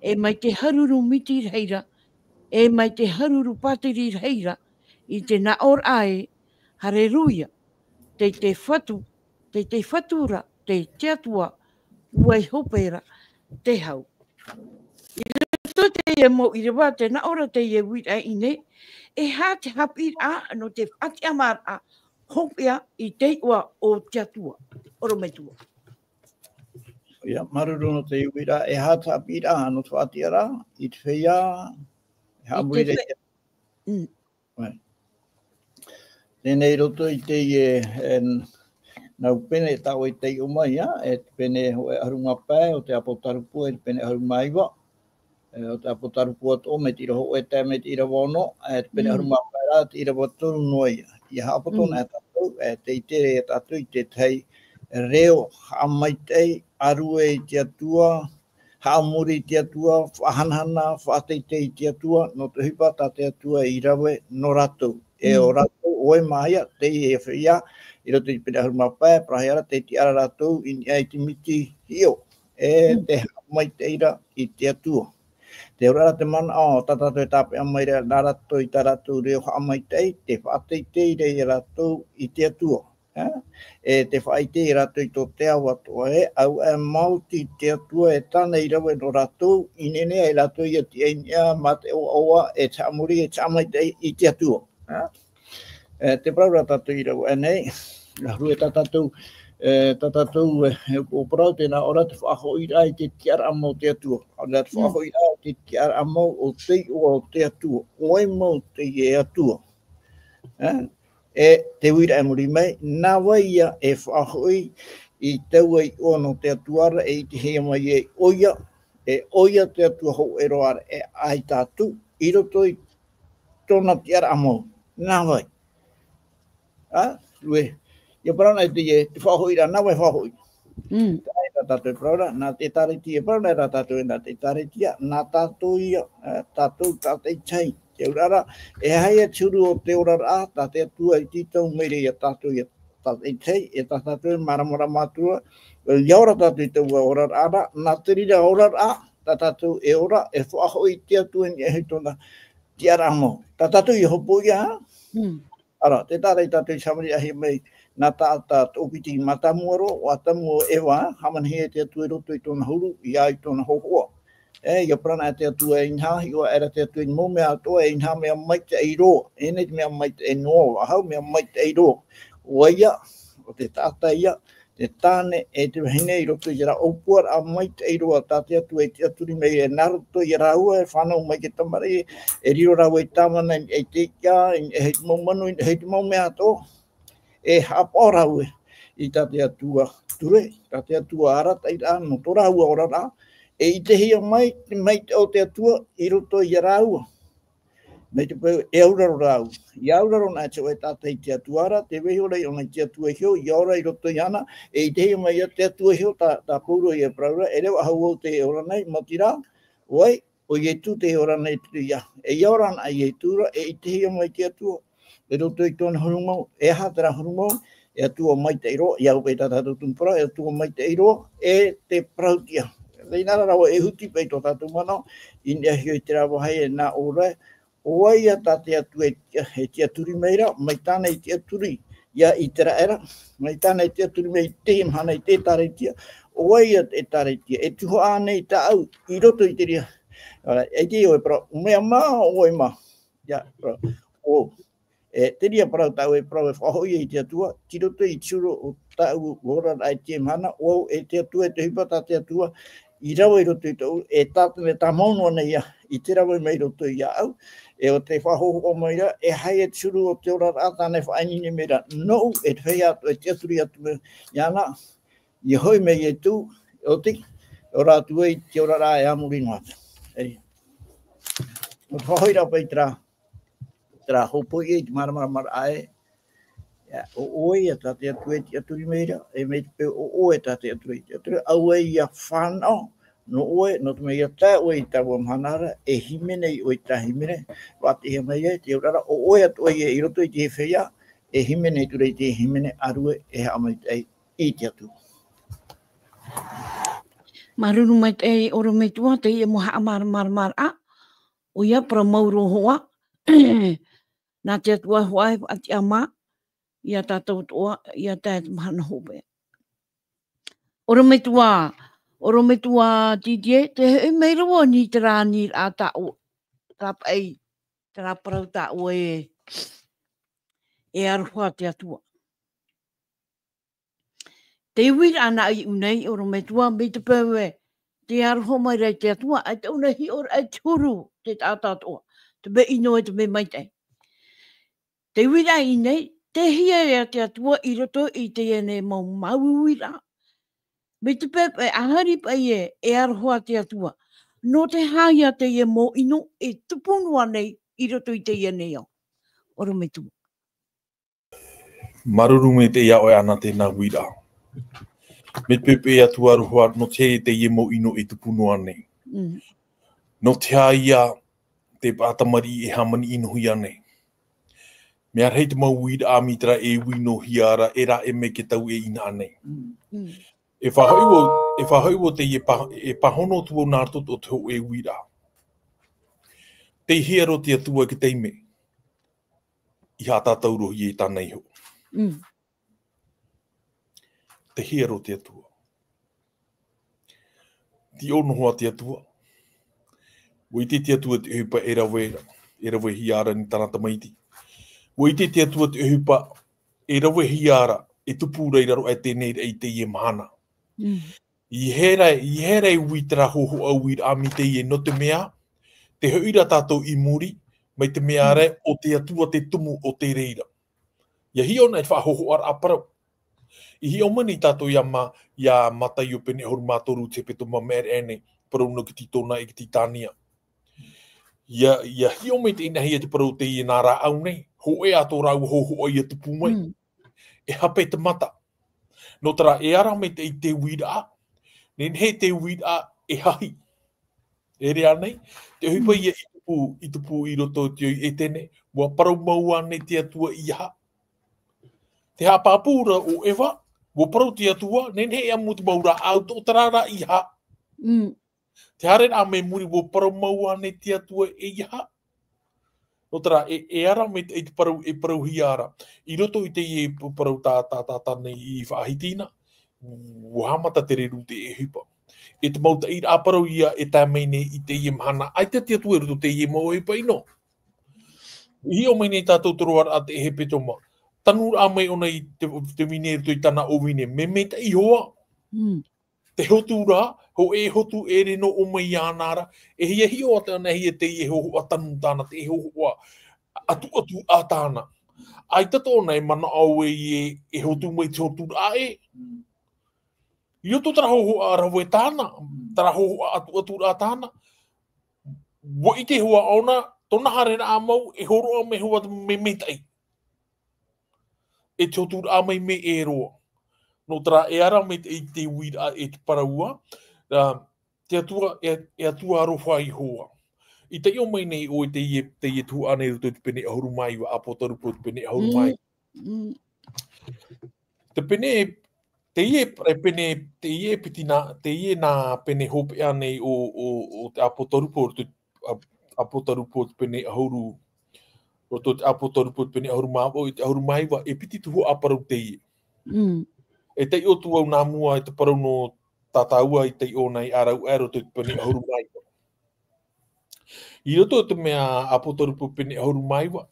e mai te haruru miti rahi ra, e mai te haruru pātiri rahi ra, i te nā ʻō ra ē, Hareruia, tei te Fatu, te, te Fatura, te, te Atua, ʻua hope ra te hau. I roto i teie mau ʻīrava, tē nā ʻō ra teie uiraʻa i ʻō nei, e aha te haʻapiʻiraʻa nō te faʻatiʻamāraʻa hopeʻa i te iʻoa o te Atua, ʻorometua. ʻIa, māuruuru nō te uiraʻa, e aha te haʻapiʻiraʻa nō te faʻatiʻaraʻa i te feiā, e haʻamori ra i te, mm. Right. Teie nei i roto i teie, e, nau pene tā ʻoe i taiʻo mai, ʻia, e te pene hōʻē ʻahuru mā pae o te Apotarupo, e te pene ʻahuru mā iva, e, o te Apotarupo atoʻa, mai te ʻīrava hōʻē tae mai te ʻīrava ono, e te pene ʻahuru mā pae ra, te ʻīrava toru noa ïa. ʻIa haʻapoto na tātou, e, tē ʻite ra tātou i te tahi reo haʻamaitaʻi, ʻārue i te Atua, haʻamori i te Atua, faʻahanahana, faʻateitei i te Atua, nō te ʻohipa tā te Atua i rave nō rātou. E ʻo rātou, ʻoe mā ʻoia, teie feiā, i roto i te pene ʻahuru mā pae, parau ra, tē tiʻa ra rātou i niʻa i te miti hiʻo, e te haʻamaitaʻi ra i te Atua. Te auraʻa ra te manaʻo, tā tātou e tāpeʻa mai ra, nā rātou i tā rātou reo haʻamaitaʻi, tē faʻateitei ra ia rātou i te Atua. E, e te faʻaʻite ia rātou i tō te ao atoʻa, e, ʻaita e maoti te Atua e tāna i rave nō rātou, i nehenehe ai rātou ʻia tiʻa i niʻa mā te ʻoaʻoa, e te haʻamori, e te haʻamaitaʻi i te Atua. E, e te parau ra tātou i rave aʻe nei, nā huru e tā tātou, e, tā tātou, e, ʻo parau tē nā ʻō ra te faʻahoʻiraʻa i te tiʻaraʻa mau o te Atua. ʻAore rā te faʻahoʻiraʻa i te tiʻaraʻa mau o te iʻoa o te Atua. ʻO vai mau teie Atua. E, e te uiraʻa i muri mai, nā vai ïa e faʻahoʻi i taua iʻoa nō te Atua ra, e ʻitehia mai ai ʻoia, e ʻoia te Atua hōʻē roa ra, e ʻaita atu, i roto i tōna tiʻaraʻa mau, nā vai. A, ʻua, ʻia parau na i teie, te faʻahoʻiraʻa, nā vai e faʻahoʻi. Mm. Tae tā tātou e parau ra, nā te ʻĒtārētia, e parau na rā tātou ē nā te ʻĒtārētia, nā tātou ïa, e, tātou tātaʻitahi. Te auraʻa ra, e aha ia te huru o te oraraʻa, tā te Atua i tītau mai ra ia tātou ïa tātaʻitahi, e tā tātou e māramarama atu ra, ʻia ora tātou i taua oraraʻa ra, nā te reira oraraʻa, tā tātou e ora, e faʻahoʻi i te Atua i niʻa i tōna tiʻaraʻa mau. Tā tātou ʻia hopoiʻa, ha? Mm. Ara, tē taʻa ra ia tātou i Samariahia mai, nā taʻata toʻopiti mātāmua roa, ʻo Atamu ʻo Eva, hāmanihia e te Atua i roto i tōna huru, ʻia au i tōna hōhoʻa. E, ʻia parau na te Atua e inaha, hiʻo aʻera te Atua i te mau mea atoʻa, e inaha mea maitaʻi roa, e ʻere i te mea maitaʻi noa, ʻo vau, mea maitaʻi roa. ʻO vai ïa, ʻo te taʻata ïa, te tāne e te vahine i roto i terā ʻōpuaraʻa maitaʻi roa tā te Atua e tiʻaturi mai, e nā roto ia rāua e fānau mai te tamariʻi, e riro rāua i te tāvana i niʻa i te iʻa, i niʻa i te mau manu, i niʻa i te mau mea atoʻa. E haʻapaʻo rāua i tā te Atua ture, tā te Atua arataʻiraʻa nō tō rāua oraraʻa, e ʻitehia mai, mai te, ʻo te Atua i roto ia rāua. Mai te peu e auraro rāua. ʻIa auraro na te hōʻē taʻata i te Atua ra, tē vai iho ra ʻōna i te Atua iho, ʻia ora i roto iāna, e ʻitehia mai ia te Atua iho, tā, tā Pauro e parau ra, e reva hau au tē ora nei, maoti rā, ʻo vai, ʻo Ietu tē ora nei i te, ʻia, e ʻia ora na Ietu ra, e ʻitehia mai te Atua, i roto i tōna huru mau, e aha terā huru mau, e Atua maitaʻi roa, ʻia au paʻi tā tātou tumu parau, e Atua maitaʻi roa, e te parau-tiʻa. Tē nā rā rāua e huti paʻi tō tātou manaʻo, i niʻa iho i terā vāhi e nā ʻō ra, ʻo vai ïa tā te Atua e, e tiʻaturi mai ra, mai tāna i tiʻaturi ia ʻĪteraʻera, mai tāna i tiʻaturi mai i te mahana i te ʻĒtārētia, ʻo vai ïa te ʻĒtārētia, e tuhaʻa ānei tāʻu, i roto i te reira, ā, e te ʻoe parau, mea mā, ʻoe mā, ʻia, parau, ʻo, E, te reira parau tāʻu e parau e faʻahoʻi ai i te Atua, tei roto i te huru o tāʻu oraraʻa i teie mahana, ʻo au e te Atua, e te ʻohipa tā te Atua i rave i roto ia tāʻu, e tā, e tāmau noa nei ia, i te rave mai i roto iāʻu, e ʻo tē faʻahōhoʻa mai ra, e aha ia te huru o te oraraʻa tāna e faʻaineine mai ra, nōʻu, e te feiā atoʻa e tiʻaturi atu mai iāna, ʻia hoʻi mai Ietu, ʻoti, ʻia ora atu ai i te oraraʻa e a muri noa atu. E, ʻo te faʻahoʻiraʻa paʻi terā, terā hōpoiʻa i te māramaramaraʻa ē, ʻo ʻoe ïa tā te Atua e tiʻaturi mai ra, e mai te peu ʻo ʻoe tā te Atua e tiʻaturi, ʻaita ʻoe ïa fānaʻo, nō ʻoe, nō te mea ʻia tae ʻoe i taua mahana ra, e hīmene ʻoe i terā hīmene, faʻatiʻahia mai ai, te auraʻa ra, ʻo ʻoe atoʻa ïa i roto i te feiā, e hīmene atu ra i te hīmene ʻārue, e haʻamaitaʻi i te Atua. Māuruuru maitaʻi ʻorometua, teie mau haʻamāramaramaraʻa, ʻoia parau mau roa hoʻi, nā te Atua hoʻi e faʻatiʻa mai ia tātou atoʻa, ʻia tae i te mahana hopeʻa. Orometua, orometua Didier, te hoʻi mai roa ni te rā ni rā tāʻu, rā paʻi, te rā parau tāʻu e, e aroha te Atua. Te uira ana i unei, orometua, me te peu e, te aroha mai rā i te Atua, ai te una hiʻo ai te huru, te tātātoa, te me ino e te me maitai. Te uira i nei, te hia e a te Atua i roto i teie nei mau mau uira. Me te pepe, ahari paʻi e, e aroha te Atua. No te haia teie mau ino e tupu noa nei i roto i teie nei ao. Orometua. Maruru me te ia oe ana tēnā uira. Me te pepe e Atua aroha, no te haia teie mau ino e tupu noa nei. Mm. No te haia te pātamari e hāmani ino hia nei. Mea rahi te mau uira a mitra e ui no hia ra, e rā e me ke tau e ina nei. Mm. Mm. E whāhoi o, e whāhoi o te e pa-, e pahono tu o nā roto o te ho e uira. Te hia ro te Atua ke teime. I hā tātou rohi e tāna iho. Mm. Te hia ro te Atua. Ti ono hoa te Atua. Ua ite te Atua te ohipa e rave, e rave hia ara ni tāna tamaiti. Ua ite te Atua te ohipa e rave hia ara, e tupu ra i raro ai tēnei ra i teie mahana. Mm. I hera, i hera e ui te rā hohoʻa uira a mi teie no te mea, te hoʻi ra tātou i muri, mai te mea Mm. ra o te Atua te tumu o te reira. Ia hiʻo na i te faʻahohoʻa ra a parau. I hiʻo mai nei tātou ia ma-, ia Mataio pene ʻahuru mā toru te hepetoma mea ra nei, parau no ki te tōna e ki te tānia. Ia, ia hiʻo mai te inahia te parau teie nā rāʻau nei, hoʻe a tō rāua hohoʻa ia tupu mai. Mm. E hape te mata. No te rā e ara mai te, i te uira, nehenehe te uira e hahi. E rā nei, te ohipa Mm. ia i tupu, i tupu i roto i te ʻoe Etene, ua parau mau ana te Atua i aha. Te haʻapāpū ra o Eva, ua parau te Atua, nehenehe e amu te mau rāʻau tō te rā ra i aha. Mm. Te haere ra mai muri ua parau mau ana te Atua e aha. No te rā, e, e ara mai te, i te parau, e parau hia ara. I roto i teie p-, parau tā, tā, tā, tā nei i faʻahiti na, ua haʻamata te reru te ohipa. E te mau taʻi ra parau ia e tae mai nei i teie mahana, ai te Atua i roto teie mau ohipa ino. I hiʻo mai nei tātou te roaraʻa te hepetoma. Tanu ra mai ʻōna i te, te vine i roto i tāna ʻōvine. Me, me te ihoa. Mm. Te hotu ra, hoʻe hotu e reno o mai ana ra, e hia hiʻo atu ana hia teie hohoʻa tanu tāna, te hohoʻa atu atu a tāna. Ai tata ʻōna e manaʻo e, e, e hotu mai te hotu ra e. I roto te rā hohoʻa rave tāna, te rā hohoʻa atu atu ra tāna. Ua ite hoa ʻōna, tōna haere ra mau, e hōroʻa mai hoa me, me taʻi. E te hotu ra mai me e roa. No te rā e ara mai te, i te uira e te paraua, ra, te Atua, e, e Atua aroha i hoa. I te ʻio mai nei ʻoe teie, teie tuhaʻa nei roto i te pene ʻahuru mā iva, ʻApotarupo te pene ʻahuru mā iva. Mm, mm. Te pene, teie, e pene, teie piti nā, teie nā pene hopeʻa nei o, o, o te ʻApotarupo roto i ʻAp-, ʻApotarupo te pene ʻahuru, roto te ʻApotarupo te pene ʻahuru mā vaʻu, i te ʻahuru mā iva, e piti tuhaʻa parau teie. Mm. E taiʻo atu au nā mua i te parau nō tātāua i taiʻo nei ʻāraʻu aʻe roto te pene ʻahuru mā iva. I roto te mea ʻApotarupo pene ʻahuru mā iva,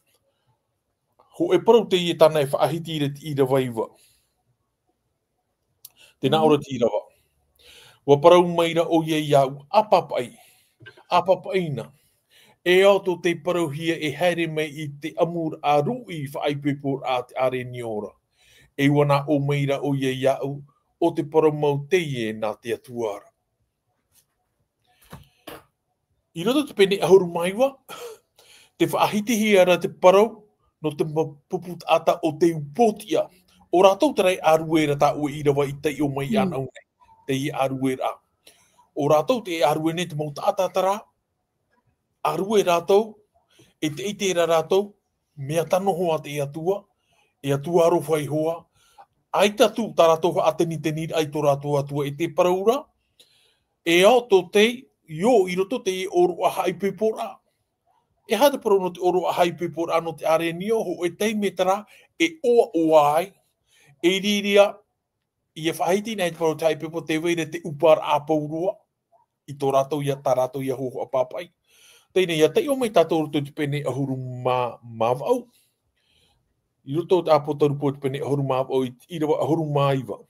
hoʻe parau teie tāna e faʻahiti i te ʻīrava iva. Tēnā ʻō ra te ʻīrava. Ua parau mai ra ʻoia iāʻu, ʻa papaʻi, ʻa papaʻi na. E ao tō te parauhia e haere mai i te ʻamuraʻa ruʻi faʻaipoiporaʻa te ʻārenio ra. E ua nā ʻō mai ra ʻoia iāʻu, ʻo te parau mau teie nā te Atua ra. I roto te pene ʻahuru mā iva, te faʻahitihia ra te parau, nō te ma-, pupu taʻata o te upōtiʻa. ʻO rātou te rā e ʻārue ra tā ʻoe ʻīrava i taiʻo mai ana au nei, teie ʻārue ra. ʻO rātou te ʻārue nei te mau taʻata terā, ʻārue rātou, e te ʻite ra rātou, mea tano hoa te Atua, e Atua aroha i hoa, ʻaita atu tā rātou haʻateniteni ra i tō rātou Atua e te parau ra, e ao tō te, io, i roto te ʻōroʻa haʻaipoiporaʻa. E aha te parau nō te ʻōroʻa haʻaipoiporaʻa nō te ʻārenio, hoʻe taime terā, e ʻoaʻoa ai, e iriiria, ia faʻahiti nei te parau te haʻapiʻipiʻi, tē vai ra te ʻupa ʻāpau roa i tō rātou ia, tā rātou ia hōhoʻa pāpaʻi. Teie nei, ia taiʻo mai tātou roto i te pene ʻahuru mā, mā vaʻu. I roto i te ʻĀpōtarupo te pene ʻahuru mā vaʻu, i, ʻīrava ʻahuru mā iva.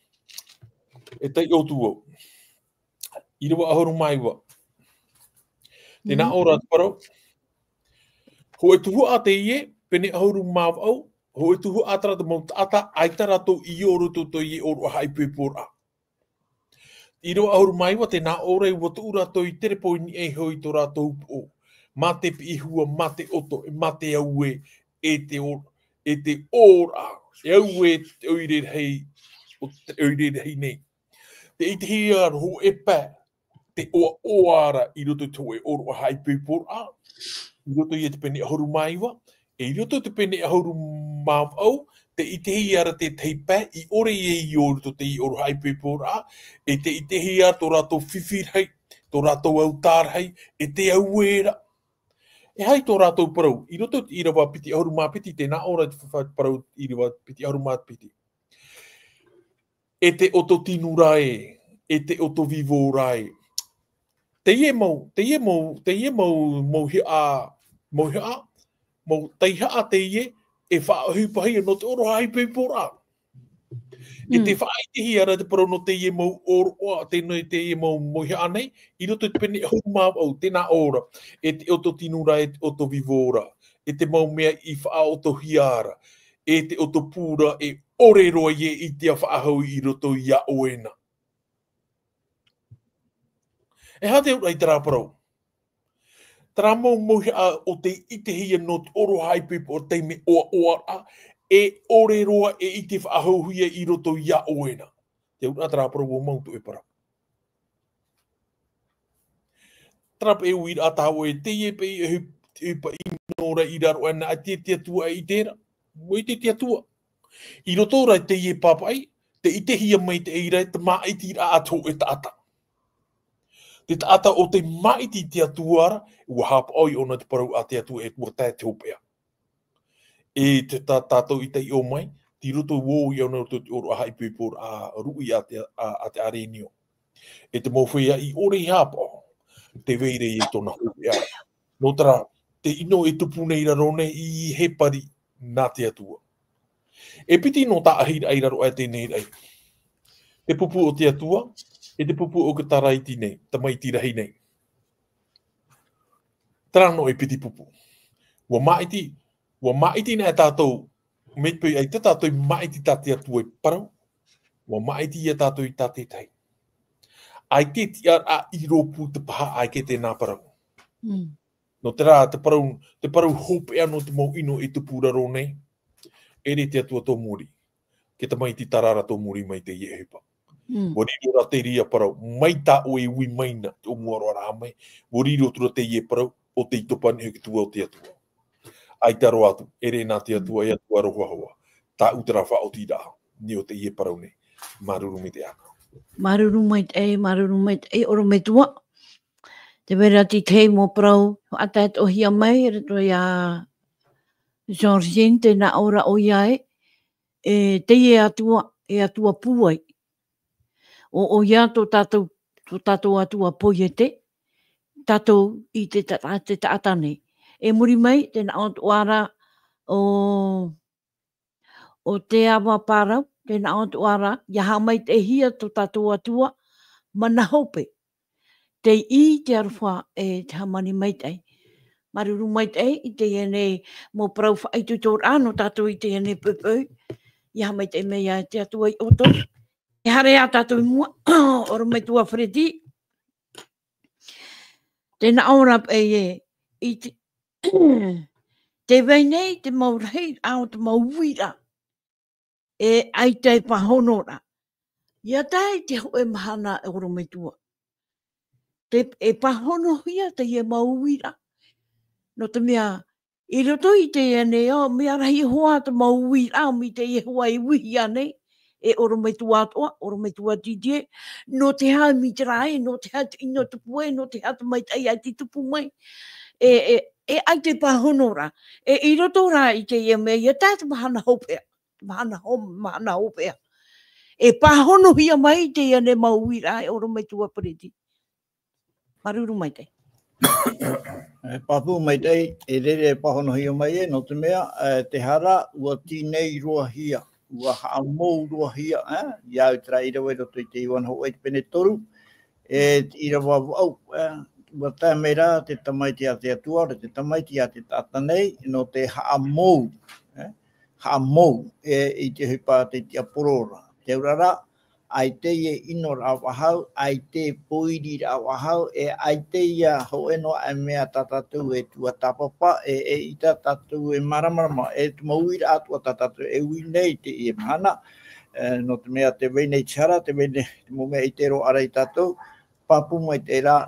E taiʻo atu vau. ʻĪrava ʻahuru mā iva. Tēnā Mm. ʻō ra te parau. Hōʻē tuhaʻa teie, pene ʻahuru mā vaʻu, hōʻē tuhaʻa terā te mau taʻata, ʻaita rātou i ʻō roto i teie ʻōroʻa haʻaipoiporaʻa. ʻĪrava ʻahuru mā iva, tēnā ʻō ra, ʻua tuʻu rātou i terepōini iho i tō rātou upoʻo. Mā te piʻihua, mā te ʻoto, mā te auē, e te ʻō-, e te ʻōraʻa, e auē te ʻoire rahi, o te ʻoire rahi nei. Tē ʻitehia ra hōʻē pae, te ʻoaʻoa ra i roto i te hōʻē ʻōroʻa haʻaipoiporaʻa, i roto ia te pene ʻahuru mā iva, e i roto i te pene ʻahuru mā vaʻu, tē ʻitehia ra te tahi pae, i ʻore ia i ʻō i roto i teie ʻōroʻa haʻaipoiporaʻa, e tē ʻitehia ra tō rātou fifi rahi, tō rātou autā rahi, e te auē ra. E aha tō rātou parau, i roto i te ʻīrava piti ʻahuru mā piti, tēnā ʻō ra te fa-, parau ʻīrava piti ʻahuru mā piti. E te ʻoto tinu ra ē, e te ʻoto vivo ra ē. Teie mau, teie mau, teie mau, mau hiʻa, mau hiʻa, mau taihaʻa teie, e faʻaʻohipahia nō te ʻōroʻa haʻaipoiporaʻa. E te Mm. faʻaʻitehia ra te parau nō teie mau ʻōroʻa, te, nō teie mau, mau hiʻa nei, i roto i te pene ʻahuru mā vaʻu, tēnā ʻō ra, e te ʻoto tinu ra, e te ʻoto vivo ra, e te mau mea i faʻaʻotohia ra, e te ʻoto pū ra, e ʻore roa ia i te faʻahou i roto iā ʻoe na. E aha te auraʻa i terā parau? Terā mau mauhaʻa ʻo tē ʻitehia nō te ʻōroʻa haʻaipoipo o te taime ʻoaʻoa ra, e ʻore roa e i te faʻahouhia i roto iā ʻoe na. Te auraʻa terā parau ʻua mau tō ʻoe parau. Terā paʻi e uiraʻa tā ʻoe, teie paʻi e ʻohipa ʻino ra i raro aʻe na, ʻaita te Atua e ʻite ra. ʻUa ʻite te Atua. I roto ra i teie pāpaʻi, tē ʻitehia maitaʻi ra te māʻitiraʻa a te hōʻē taʻata. Te taʻata ʻo tē māʻiti i te Atua ra, ʻua haʻapaʻo iāna te parau a te Atua e ʻua tae te hopeʻa. E te tā-, tātou i taiʻo mai, tei roto ʻoia nō roto i te ʻōroʻa haʻaipoipo ra ruʻi a te, a, a te Arenio. E te mau feiā i ʻore i haʻapaʻo, tē vai ra i tōna hopeʻa. Nō terā, te ʻino e tupu nei i raro nei i hepari nā te Atua. E piti noa tāʻahiraʻa i raro aʻe i teie nei raʻi. Te pupu o te Atua, e te pupu o te taraiti nei, tamaiti rahi nei. Terā noa e piti pupu. ʻUa māʻiti, ʻua māʻiti na e tātou, mai te peu ʻaita tātou i māʻiti tā te Atua i parau, ʻua māʻiti ia tātou i tā te tahi. ʻAita e tiʻaraʻa i rōpū te paha ʻaita e tēnā parau. Mm. Nō terā, te parau, te parau hopeʻa nō te mau ʻino e tupu raro nei, ʻere te Atua tō muri. Ke tamaiti tarara tō muri mai teie ʻohipa. Mm. ʻUa riro rā terā parau, mai tā ʻoe e ui mai na, te ʻōmuaraʻa mai, ʻua riro atu ra teie parau, ʻo tei topa nei hoʻi te tua o te Atua. ʻAita roa atu, ʻere nā te Atua, e Atua aroha hoa. Tāʻu terā faʻaotiraʻa, nei o teie parau nei. Māuruuru maitaʻi. Māuruuru maitaʻi, māuruuru maitaʻi, ʻorometua. Tē vai ra te tahi mau parau, faʻataʻatoʻahia mai, i roto iā Georgine, tē nā ʻō ra ʻoia ē, e teie Atua, e Atua pūai. ʻO, ʻoia tō tātou, tō tātou Atua poiete, tātou i te ta-, te taʻata nei. E muri mai, tē nā ʻō atoʻa ra ʻo, ʻo te ava parau, tē nā ʻō atoʻa ra, ʻia haʻamaitaʻihia tō tātou Atua, mana hope. Tei te aroha e te hāmani maitaʻi. Māuruuru maitaʻi, i teie nei mau parau faʻaitoitoraʻa nō tātou i teie nei poʻipoʻi. ʻIa haʻamaitaʻi mai ia te Atua i ʻoutou. E haere ā tātou i mua, ʻorometua Freddy. Tē nā ʻō ra paʻi ē, i te, tē vai nei te mau rahi, ā, o te mau uiraʻa. E ʻaita e pāhono ra. ʻIa tae i te hōʻē mahana e ʻorometua. Te, e pāhonohia teie mau uiraʻa. Nō te mea, i roto i teie nei, ʻo, mea rahi hoʻi te mau uiraʻa, mai teie hoʻi e uihia nei, e ʻorometua atoʻa, ʻorometua Didier, nō te aha mai terā ē, nō te aha te ʻino tupu ē, nō te aha te maitaʻi ʻaita i tupu mai. E, e, e ʻaita e pāhono ra. E i roto rā i teie mea, ʻia tae te mahana hopeʻa. Mahana ho-, mahana hopeʻa. e pāhonohia mai teie nei mau uiraʻa e ʻorometua Pereti. Māuruuru maitaʻi. E pāpū maitaʻi, e rere e pāhonohia mai e, nō te mea, e, te hara, ʻua tīnei roa hia, ʻua haʻamou roa hia, e, ia au terā ʻīrava i roto i te ʻīrava hōʻē i te pene toru, e, te ʻīrava vaʻu, e, ʻua tae mai rā te tamaiti a te Atua, ʻaore te tamaiti a te taʻata nei, nō te haʻamou, e, haʻamou, e, i te ʻohipa a te tiaporo ra. Te auraʻa, ʻaita e ʻino ra faʻahou, ʻaita e pōiri ra faʻahou, e ʻaita ia hōʻē noa e mea tā tātou e tuatāpapa, e, eʻita tātou e māramarama, e te mau uiraʻa atoʻa tā tātou e ui nei i teie mahana, e, nō te mea tē vai nei te hara, tē vai nei te mau mea ʻite roa ra ia tātou, pāpū maitaʻi rā,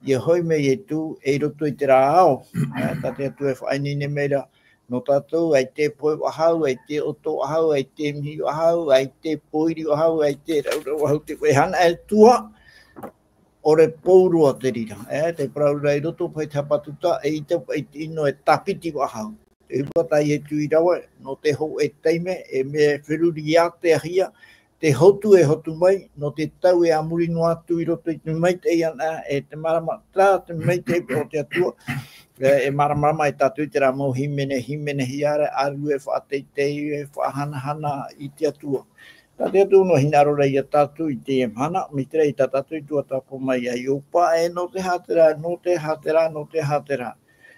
ʻia hoʻi mai Ietu, e i roto i terā ao, e, tā te Atua e faʻaineine mai ra, nō tātou, ʻaita e pohe faʻahou, ʻaita e ʻoto faʻahou, ʻaita e mihi faʻahou, ʻaita e pōiri faʻahou, ʻaita e raurau faʻahou, te vai hana e tua, ʻore pou roa te reira, e, te parau ra i roto paʻi te hepetoma, eʻita paʻi te ʻino e tāpiti faʻahou. E ʻohipa tā Ietu i rave, nō te hōʻē taime, e mea e feruri ātea hia, te hotu e hotu mai, nō te tau e a muri noa atu i roto i te maitaʻi anaʻe, e te mārama, terā te maitaʻi o te Atua, e, e māramarama ai tātou i terā mau hīmene, hīmenehia ra, ʻārue, faʻateitei, e faʻahanahana i te Atua. Tā te Atua noa hinaʻaro ra ia tātou i teie mahana, mai terā i tā tātou i tuatāpapa mai ai Iopa, e nō te aha terā, nō te aha terā, nō te aha terā.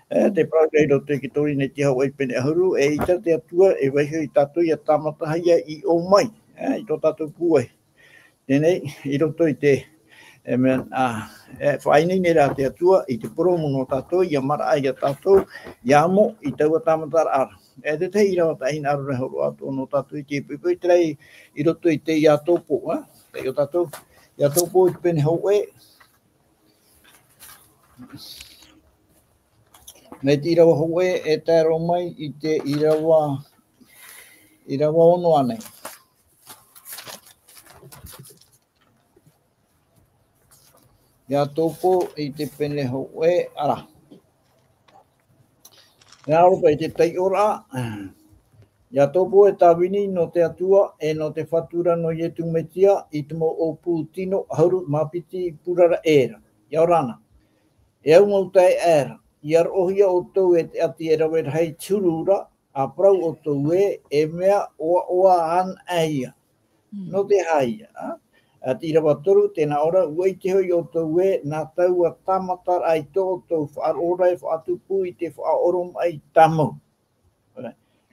E, te parau ra i roto i te Kōrintō i te hōʻē pene ʻahuru, eʻita te Atua e vaiiho ia tātou ʻia tāmatahia i ʻō mai, e, i tō tātou pūai. Teie nei, i roto i te, e, mea, a, e, faʻaineine ra te Atua, i te purōmu nō tātou, ʻia maraʻa ia tātou, ʻia amo, i taua tāmataraʻa ra. E, te tahi ʻīrava tā hinaʻaro ra e hōroʻa atoʻa nō tātou i teie poʻipoʻi, terā i, i roto i te Iakobo, e, te Iakobo, Iakobo i te pene hōʻē, mai te ʻīrava hōʻē e tae roa mai i te ʻīrava, ʻīrava ono ānei. Iakobo i te pene hōʻē, ʻara. Nā roto i te taiʻoraʻa, Iakobo e tāvini nō te Atua, e nō te Fatu ra nō Ietu Mesia, i te mau ʻōpū tino ʻahuru mā piti i purara ʻē ra. ʻIa ora na. E au mau taeaʻe ra, ʻia roʻohia ʻoutou e te ʻati e rave rahi te huru ra, ʻa parau ʻoutou ē, e mea ʻoaʻoa anaʻe ia. Mm. Nō te aha ia, a? A te ʻīrava toru, tē nā ʻō ra, ʻua ʻite hoʻi ʻoutou ē, nā taua tāmataraʻa i tō ʻoutou faʻaroʻo ra e faʻatupu i te faʻaoromaʻi tāmau.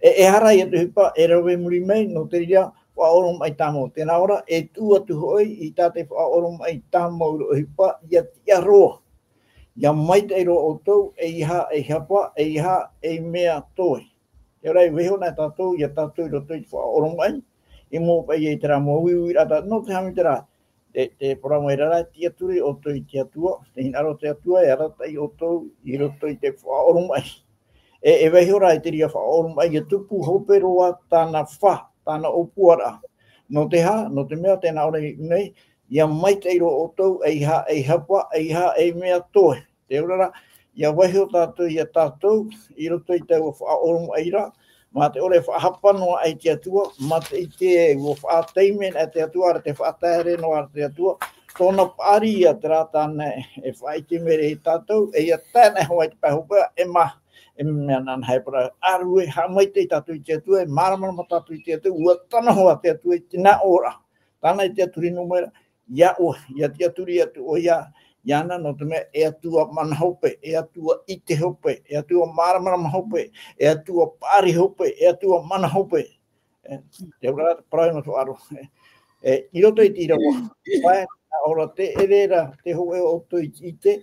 E, e aha rā ia te ʻohipa e rave muri mai, nō te reira faʻaoromaʻi tāmau. Tē nā ʻō ra, e tuʻu atu hoʻi i tā te faʻaoromaʻi tāmau ra ʻohipa, ʻia tiʻa roa. ʻIa maitaʻi roa ʻoutou, ʻeiaha ei hapa, ʻeiaha ei mea toe. Te auraʻa, e vaiiho na tātou, ia tātou i roto i te faʻaoromaʻi, i mua paʻi i terā mau uiuiraʻa, nō te aha mai terā, te, te parau mai ra, tiʻaturi ʻoutou i te Atua, tē hinaʻaro te Atua, e arataʻi ʻoutou i roto i te faʻaoromaʻi. E, e vaiiho ra i te reira faʻaoromaʻi, ʻia tupu hope roa tāna fā, tāna ʻōpuaraʻa. Nō te aha, nō te mea, tē nā ʻō ra nei, ʻia maitaʻi roa ʻoutou, ʻeiaha ei hapa, ʻeiaha ei mea toe. Te auraʻa, ʻia vaiiho tātou ia tātou, i roto i taua faʻaoromaʻi ra, mā te ʻore e faʻahapa noa aʻe i te Atua, mā te ʻite ē ʻua faʻataime na te Atua, ʻaore te faʻataere noa ra te Atua, tōna paʻari ia terā tāna e faʻaʻite mai ra ia tātou, e ʻia tae na hoʻi i te pae hopeʻa, e mā, e mea nāna e parau, ʻārue, haʻamaitaʻi tātou i te Atua, e māramarama tātou i te Atua, ʻua tano hoʻi te Atua i te nāʻōraʻa. Tāna e tiʻaturi noa mai ra, iāʻu, ʻia tiʻaturi atu ʻoia, iāna, nō te mea, e Atua mana hope, e Atua ʻite hope, e Atua māramarama hope, e Atua paʻari hope, e Atua mana hope. E, te auraʻa, te parau nō te faʻaroʻo. E, e, i roto i te ʻīrava, pae, nā ʻō ra, tē ʻere ra te hōʻē o ʻoutou i te ʻite,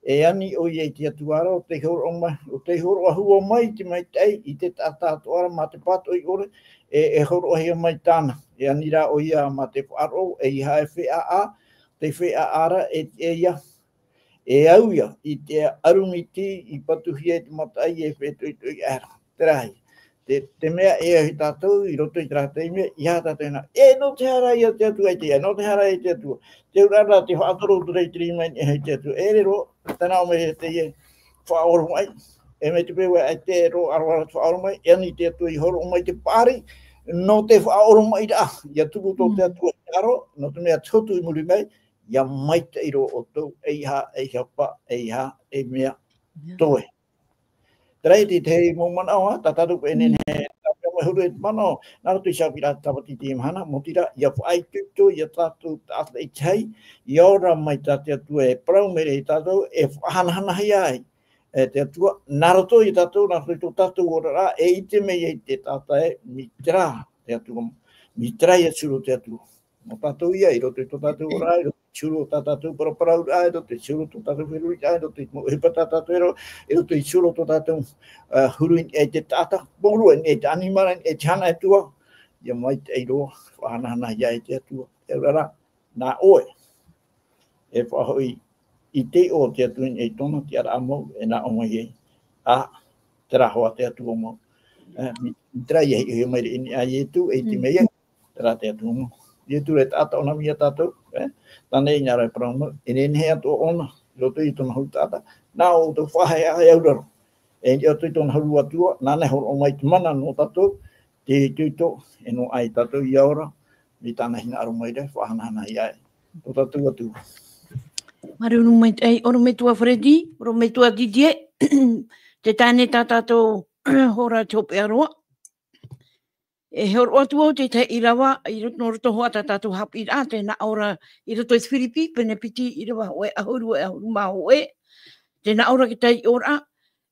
e ani ʻoia i te Atua ra, ʻo tei hōroʻa mai, ʻo tei hōroʻahua mai i te maitaʻi, i te taʻata atoʻa ra mā te pātoʻi ʻore, e, e hōroʻahia mai tāna. E ani rā ʻoia mā te faʻaroʻo, ʻeiaha e feiā, te feiā ra, e, e ia, e au ia, i te ʻarumiti, i patuhia i te mataʻi, e fetoʻitoʻi aʻera. Terā ia. Te, te mea e au ia tātou, i roto i terā taime, ʻeiaha tātou na. E, nō te aha rā ia te Atua i te, e, nō te aha rā ia te Atua. Te auraʻa, te faʻatoro atu ra i te rima i niʻa i te Atua. E riro, tē nā ʻō mai ra teie faʻaoromaʻi. E mai te peu ē, ʻaita e roaʻa roa te faʻaoromaʻi, e ani te Atua i hōroʻa mai te paʻari, nō te faʻaoromaʻiraʻa, ia turu tō te Atua hinaʻaro, nō te mea te hotu i muri mai, ia maitaʻi roa ʻoutou, ʻeiaha, ʻeiaha pā, ʻeiaha, ei mea, toe. Terā ia te tahi mau manaʻo, ā, tā tātou e nehenehe, tā te mau huru e te manaʻo, nā roto i te haʻapiʻiraʻa Tāpati i teie mahana, maoti rā, ia faʻaitoito, ia tātou taʻata i te hau, ia ora mai tā te Atua e parau mai ra ia tātou, e faʻahanahanahia ai, e te Atua, nā roto ia tātou, nā roto i tō tātou oraraʻa, e ʻite mai ai te taʻata ē, mai terā te Atua, mai terā ia te huru o te Atua. Nō tātou ia, i roto i tō tātou ora, i roto i te huru o tā tātou paraparauraʻa, i roto i te huru o tō tātou feruriraʻa, i roto i te mau ʻohipa tā tātou e rave, i roto i te huru o tō tātou, ā, huru i niʻa i te taʻata, mōrua i niʻa i te ʻanimara, i niʻa i te hana e tua, ia maitaʻi roa, faʻahanahanahia e te Atua. E ora ra, nā ʻoe, e faʻahoʻi i te iʻoa o te Atua i niʻa i tōna tiʻaraʻa mau, e nā ʻō mai ai, ā, terā hoʻi te Atua mau. Ā, mai, mai terā ia hiʻohia mai ra i niʻa a Ietu, e ʻite mai ai, terā te Atua mau. Ietu e taʻata ʻōna mai ia tātou, ē? Tāna i hinaʻaro e parau mau, e nehenehe atoʻa ʻōna, i roto i tōna huru taʻata, nā ʻō ʻoutou faʻaheaheauraʻa. E i roto i tōna huru Atua, nāna e hōroʻa mai te mana nō tātou, te itoito, e noaʻa ai tātou ia ora, mai tāna hinaʻaro mai ra, faʻahanahanahia ai. Tō tātou Atua. Māuruuru maitaʻi, ʻorometua Freddy, ʻorometua Didier, te tāne tā tātou hora te hopeʻa roa. E hōroʻa atu au te tahi ʻīrava, i roto, nō roto hoʻi tā tātou haʻapiʻiraʻa, tē nā ʻō ra, i roto i te Firipi, pene piti, ʻīrava hōʻē ʻahuru, ʻahuru mā hōʻē, tē nā ʻō ra te tahi ʻīrava,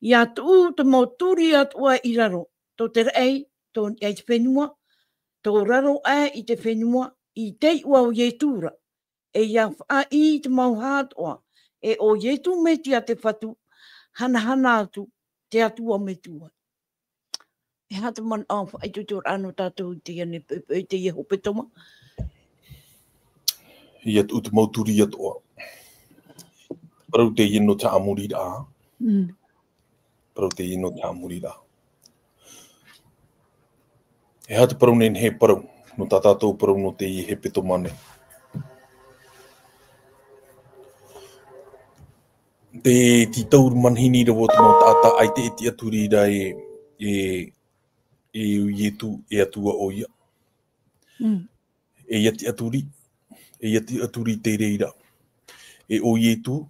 ia tuʻu te mau turi atoʻa i raro, tō te raʻi, tō niʻa i te fenua, tō raro aʻe i te fenua, i te iʻoa o Ietu ra, e ia faʻaʻī te mau hā atoʻa, e ʻo Ietu Metia te Fatu, hanahana atu, te Atua Metua. E aha te manaʻo faʻaitoitoraʻa nō tātou i teie nei poʻipoʻi, i teie hepetoma? Ia tuʻu te mau turi atoʻa. Parau teie nō te haʻamoriraʻa. Mm. Parau teie nō te haʻamoriraʻa. E aha te parau nehenehe e parau, nō tā tātou parau nō teie hepetoma nei? Te tītau manihini ra vau te mau taʻata, ʻaita e tiʻaturi ra e, e, e Ietu, e Atua ʻoia. Mm. E ia tiʻaturi, e ia tiʻaturi i te reira. E ʻo Ietu,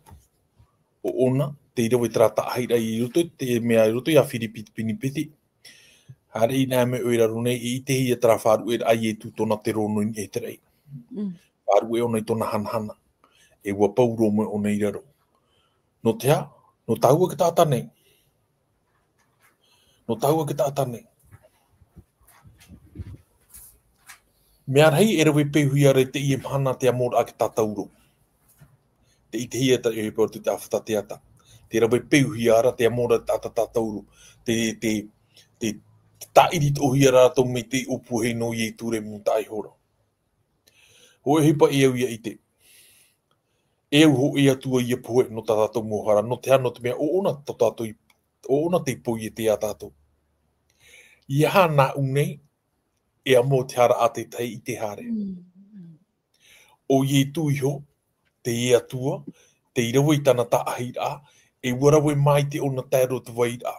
ʻo ʻōna, tei rave terā taʻahiraʻa i roto i te mea, i roto ia Firipi pene piti. Haere i niʻa mai ʻoe i raro nei, e ʻitehia terā faʻaruʻeraʻa a Ietu tōna terōno i niʻa i te raʻi. Mm. Faʻaruʻe ʻōna i tōna hanahana. E ʻua pau roa mai ʻōna i raro. Nō te aha? Nō tāua te taʻata nei. Nō tāua te taʻata nei. Mea rahi e rave peu hia ra i teie mahana te amo ra a te tātauro. Tē ʻitehia terā e parau te ʻāfata teata. Tē rave peu hia ra te amo ra a te taʻata tātauro. Te, te, te, te tāʻiri atoʻa hia ra rātou mai te ʻōpuahine nō Ietu Remu taʻa iho ra. Hōʻē ʻohipa e au ia ʻite. E au hōʻē atu ia pohe nō tā tātou mau hara, nō te aha, nō te mea ʻo ʻōna tō tātou i, ʻo ʻōna te poiete ia tātou. ʻEiaha nāʻu nei, e amo te hara a te tahi i te haere. Mm, mm. ʻO Ietu iho, te Atua, tei rave i tāna taʻahiraʻa, e ʻua rave mai te ʻōna taero te vairaʻa.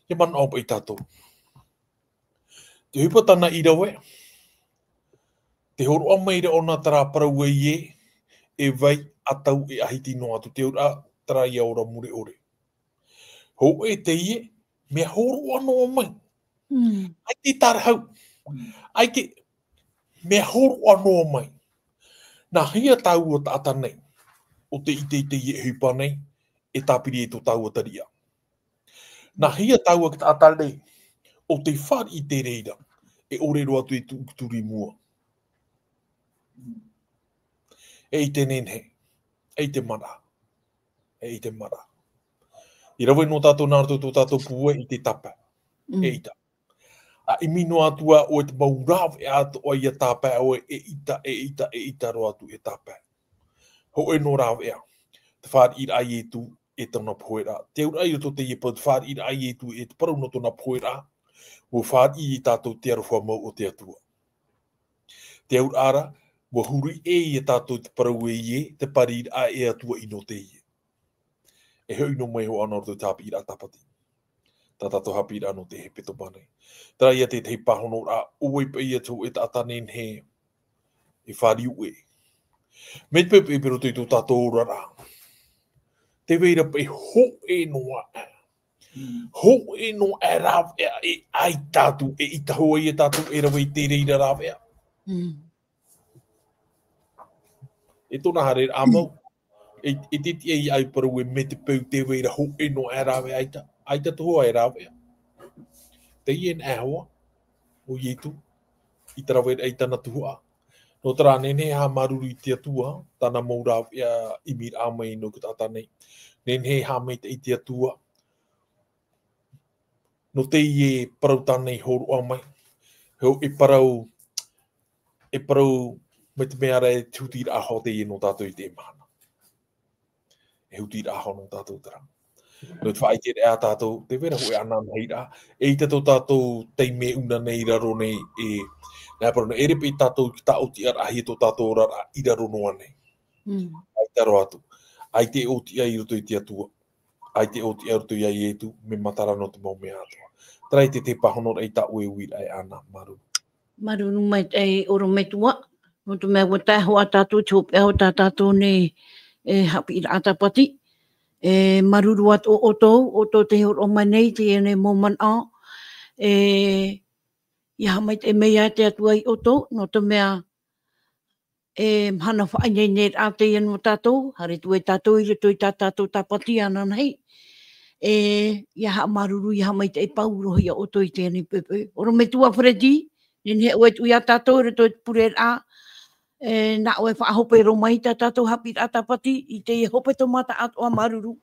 Ia manaʻo paʻi tātou. Te ʻohipa tāna i rave, tē hōroʻa mai ra ʻōna terā parau ē, e vai, ʻa tau, e ʻahiti noa atu, te auraʻa terā ia ora mure ʻore. Hōʻē teie, mea hōroʻa noa mai. Mm. ʻAita e tarahau. ʻAita, mea hōroʻa noa mai. Nā hea tāua taʻata nei, ʻo tē ʻite i teie ʻohipa nei, e tāpiri i tō tāua tariʻa? Nā hea tāua te taʻata nei, ʻo tē fāriʻi i te reira, e ʻore roa atu e tūturi i mua? E ʻite nehenehe, e ʻite maraʻa, e ʻite maraʻa. I rave noa tātou nā roto i tō tātou pūai i te tāpae. Mm. E ʻita. ʻA ʻimi noa atu ā ʻoe te mau rāveʻa atoʻa ia tāpae ʻoe, e ʻita, e ʻita, e ʻita roa atu e tāpae. Hōʻē noa rāveʻa, te fāriʻiraʻa a Ietu e tōna poheraʻa. Te auraʻa i roto i teie parau, te fāriʻiraʻa a Ietu e te parau nō tōna poheraʻa, ʻua fāriʻi ia tātou te aroha mau o te Atua. Te auraʻa ra, ʻua huri ʻē ia tātou i te parau ē, te pariraʻa e Atua ʻino teie. E hoʻi noa mai hoʻi nā roto i te haʻapiʻiraʻa Tāpati. tā tātou haʻapiʻiraʻa nō te hepetoma nei. Terā ia te tahi pāhonoraʻa, ʻo vai paʻi atu e taʻata nehenehe e fāriu ē. Mai te peu paʻi i roto i tō tātou oraraʻa. Tē vai ra paʻi hōʻē noa aʻe. Mm. Hōʻē noa aʻe rāveʻa e ʻaita atu, eʻita hoʻi ia tātou e rave i te reira rāveʻa. Mm. E tōna haereraʻa mau. E, e te tiʻa ia ʻai parau ē mai te peu tē vai ra hōʻē noa aʻe rāveʻa ʻaita. ʻAita atoʻa e rāveʻa. Teie na hoa, ʻo Ietu, i te raveraʻa i tāna tuhaʻa. Nō terā nehenehe e haʻamāuruuru i te Atua, tāna mau rāveʻa ʻimiraʻa mai nō te taʻata nei. Nehenehe e haʻamaitaʻi i te Atua, nō teie parau tāna i hōroʻa mai. Hōʻē parau, e parau mai te mea ra e te hutiraʻa hoʻi teie nō tātou i teie mahana. E hutiraʻa hoʻi nō tātou terā. Nō te faʻaʻiteraʻa tātou, tē vai ra hōʻē ananahi ra, eʻita tō tātou taime ʻuna nei i raro nei e, nā parau nei, ʻeʻere paʻi tātou i tāʻotiʻaraʻahia tō tātou oraraʻa i raro noa nei. Mm. ʻAita roa atu. ʻAita e ʻōtiʻa i roto i te Atua. ʻAita e ʻōtiʻa i roto ia Ietu, mea matara nō te mau mea atoʻa. Terā ia te, te pāhonoraʻa i tā ʻoe uiraʻa e Ana, māuruuru. Māuruuru maitaʻi ʻorometua, nō te mea ʻua tae hoʻi tātou i te hopeʻa o tā tātou nei, e, haʻapiʻiraʻa tāpati. E, māuruuru atu ʻoutou, ʻoutou tē hōroʻa mai nei i teie nei mau manaʻo. E, ʻia haʻamaitaʻi mai te Atua ia ʻoutou, nō te mea, e mahana faʻaineineraʻa teie nō tātou, haere atu ai tātou i roto i tā tātou tāpati ananahi. E, ʻia haʻamāuruuru, ʻia haʻamaitaʻi paurohia ʻoutou i teie nei poʻipoʻi. ʻOrometua Freddy, nehenehe ʻoe e tuʻu ia tātou i roto i te pureraʻa, e, nā ʻoe e faʻahope roa mai i tā tātou haʻapiʻiraʻa tāpati, i teie hepetoma taʻatoʻa, māuruuru.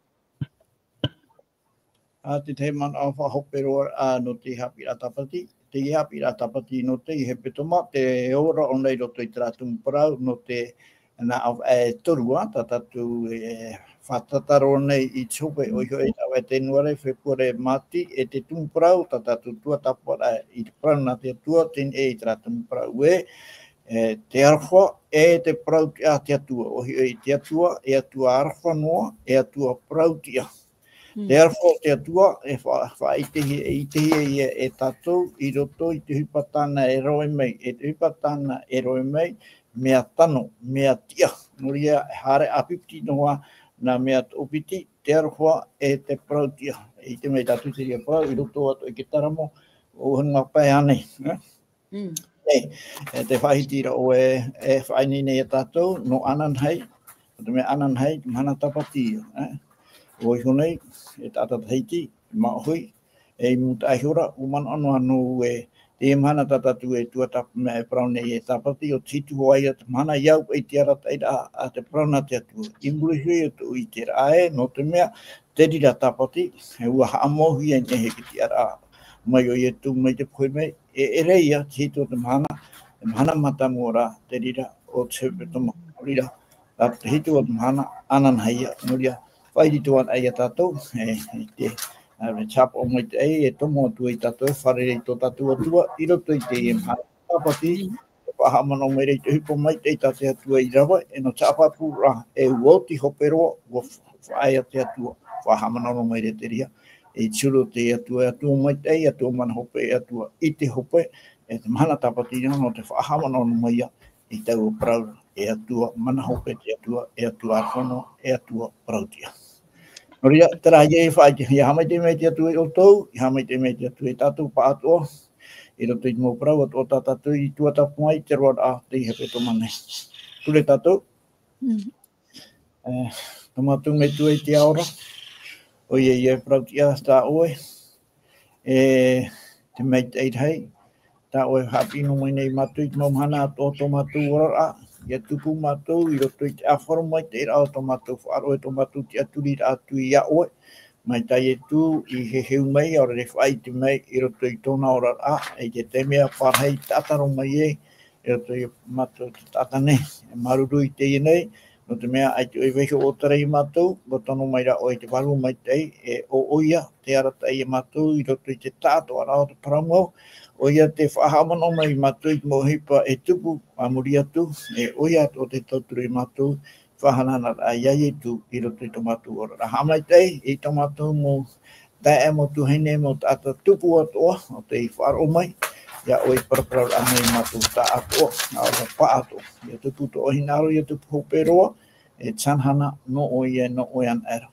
ʻA te tahi manaʻo faʻahope roa, ā, nō te haʻapiʻiraʻa tāpati, te haʻapiʻiraʻa tāpati nō te hepetoma, tē ora ʻōna i roto i terā tumu parau, nō te nā ʻāvaʻe e toru, ā, tā tātou e fātata roa nei i te hope, ʻoia hoʻi, ʻāvaʻe Tēnuare, Fepuare, Māti, e te tumu parau, tā tātou tuatāpaparaʻa i te parau nā te Atua, teie i terā tumu parau ē, e te aroha, e te parau tiʻa a te Atua, ʻoia hoʻi, te Atua, e Atua aroha noa, e Atua parau tiʻa. Mm. Te aroha o te Atua, e fa-, faʻaʻitehia, e ʻitehia ia e tātou, i roto i te ʻohipa tāna e rave mai, e te ʻohipa tāna e rave mai, mea tano, mea tiʻa. Nō reira, e haere ʻāpiti noa, nā mea toʻopiti, te aroha, e te parau tiʻa. E ʻite mai tātou te reira parau, i roto atoʻa i te Taramo, ʻo Hunga Pae ānei, eh? Mm. E, e te faʻahiti ra ʻoe, e faʻaineine ia tātou, nō ananahi, nō te mea ananahi, mahana tāpati ia, e. ʻOia hoʻi nei, e taʻata Tahiti, māʻohi, e i mūtaʻa ihora, ʻua manaʻo noa atu ē, te mahana tā tātou e tuatāpapa mai e parau nei e tāpati, ʻo te hitu hoʻi ia te mahana i au i te arataʻiraʻa a te parau nā te Atua. I muri iho i tō ʻiteraʻa ē, nō te mea, te reira tāpati, e ʻua haʻamauhia nei e te tiʻaraʻa mai o Ietu mai te pohe mai, e ʻere ia te hitu o te mahana, te mahana mātāmua ra, te reira o te hepetoma. Nō reira, tā te hitu o te mahana, ananahi ia, nō reira, faʻaʻite atoʻa ia tātou, e, i te, ā, te haʻapaʻo maitaʻi, e tomo atu ai tātou, fārerei i tō tātou Atua, i roto i teie mahana tāpati, e faʻahaʻamanaʻo mai ra i te ʻohipa maitaʻi tā te Atua i rave, e nō te haʻapāpūraʻa, e ʻua oti hope roa, ʻua faʻaea te Atua, faʻahaʻamanaʻo mai ra te reira, e te huru o te Atua, e Atua maitaʻi, e Atua mana hope, e Atua ʻite hope, e te mahana tāpati nō te faʻahaʻamanaʻo mai ia i taua parau, e Atua mana hope te Atua, e Atua aroha noa, e Atua parau tiʻa. Nō reira, terā ia e faʻaʻite, ʻia haʻamaitaʻi mai te Atua ia ʻoutou, ʻia haʻamaitaʻi mai te Atua ia tātou pāʻatoʻa, i roto i te mau parau atoʻa tā tātou i tuatāpapa mai i te roaraʻa o te hepetoma nei. Ture tātou. Mm. E, tō mātou Metua i te ao ra, ʻoia ia e parau tiʻa tā ʻoe, e te maitaʻi rahi, tā ʻoe e haʻapiʻi noa mai nei ia mātou i te mau mahana atoʻa o tō mātou oraraʻa, ʻia tupu mātou i roto i te ʻāfaro maitaʻiraʻa o tō mātou faʻaroʻo, tō mātou tiʻaturiraʻa atu ia ʻoe, mai tā Ietu i heheu mai, ʻaore rā e faʻaʻite mai i roto i tōna oraraʻa, i te taime ʻa pārahi i tātaro mai ai, i roto ia mātou te taʻata nei. E māuruuru i teie nei, nō te mea ʻaita ʻoe i vaiiho ʻōtara ia mātou, ʻua tono mai ra ʻoe i te Vārua Maitaʻi, e ʻo ʻoia te arataʻi ia mātou i roto i te taʻatoʻaraʻa o te parau mau, ʻoia te faʻahaʻamanaʻo mai ia mātou i te mau ʻohipa e tupu, a muri atu, e ʻoia atoʻa te tauturu ia mātou, faʻahanahanaraʻa ia Ietu i roto i tō mātou oraraʻa. Haʻamaitaʻi, i tō mātou mau Taeaʻe mau tuahine mau taʻata tupu atoʻa, ʻo tei faʻaroʻo mai, iā ʻoe i paraparau mai mātou taʻatoʻa, ʻaore paʻatoʻa. ʻIa tupu tō ʻoe hinaʻaro, ʻia tupu hope roa, e te hanahana, nō ʻoe ia, nō ʻoe anaʻe ra.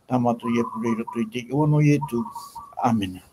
Tā mātou ʻia pure i roto i te iʻoa nō Ietu. ʻĀmene.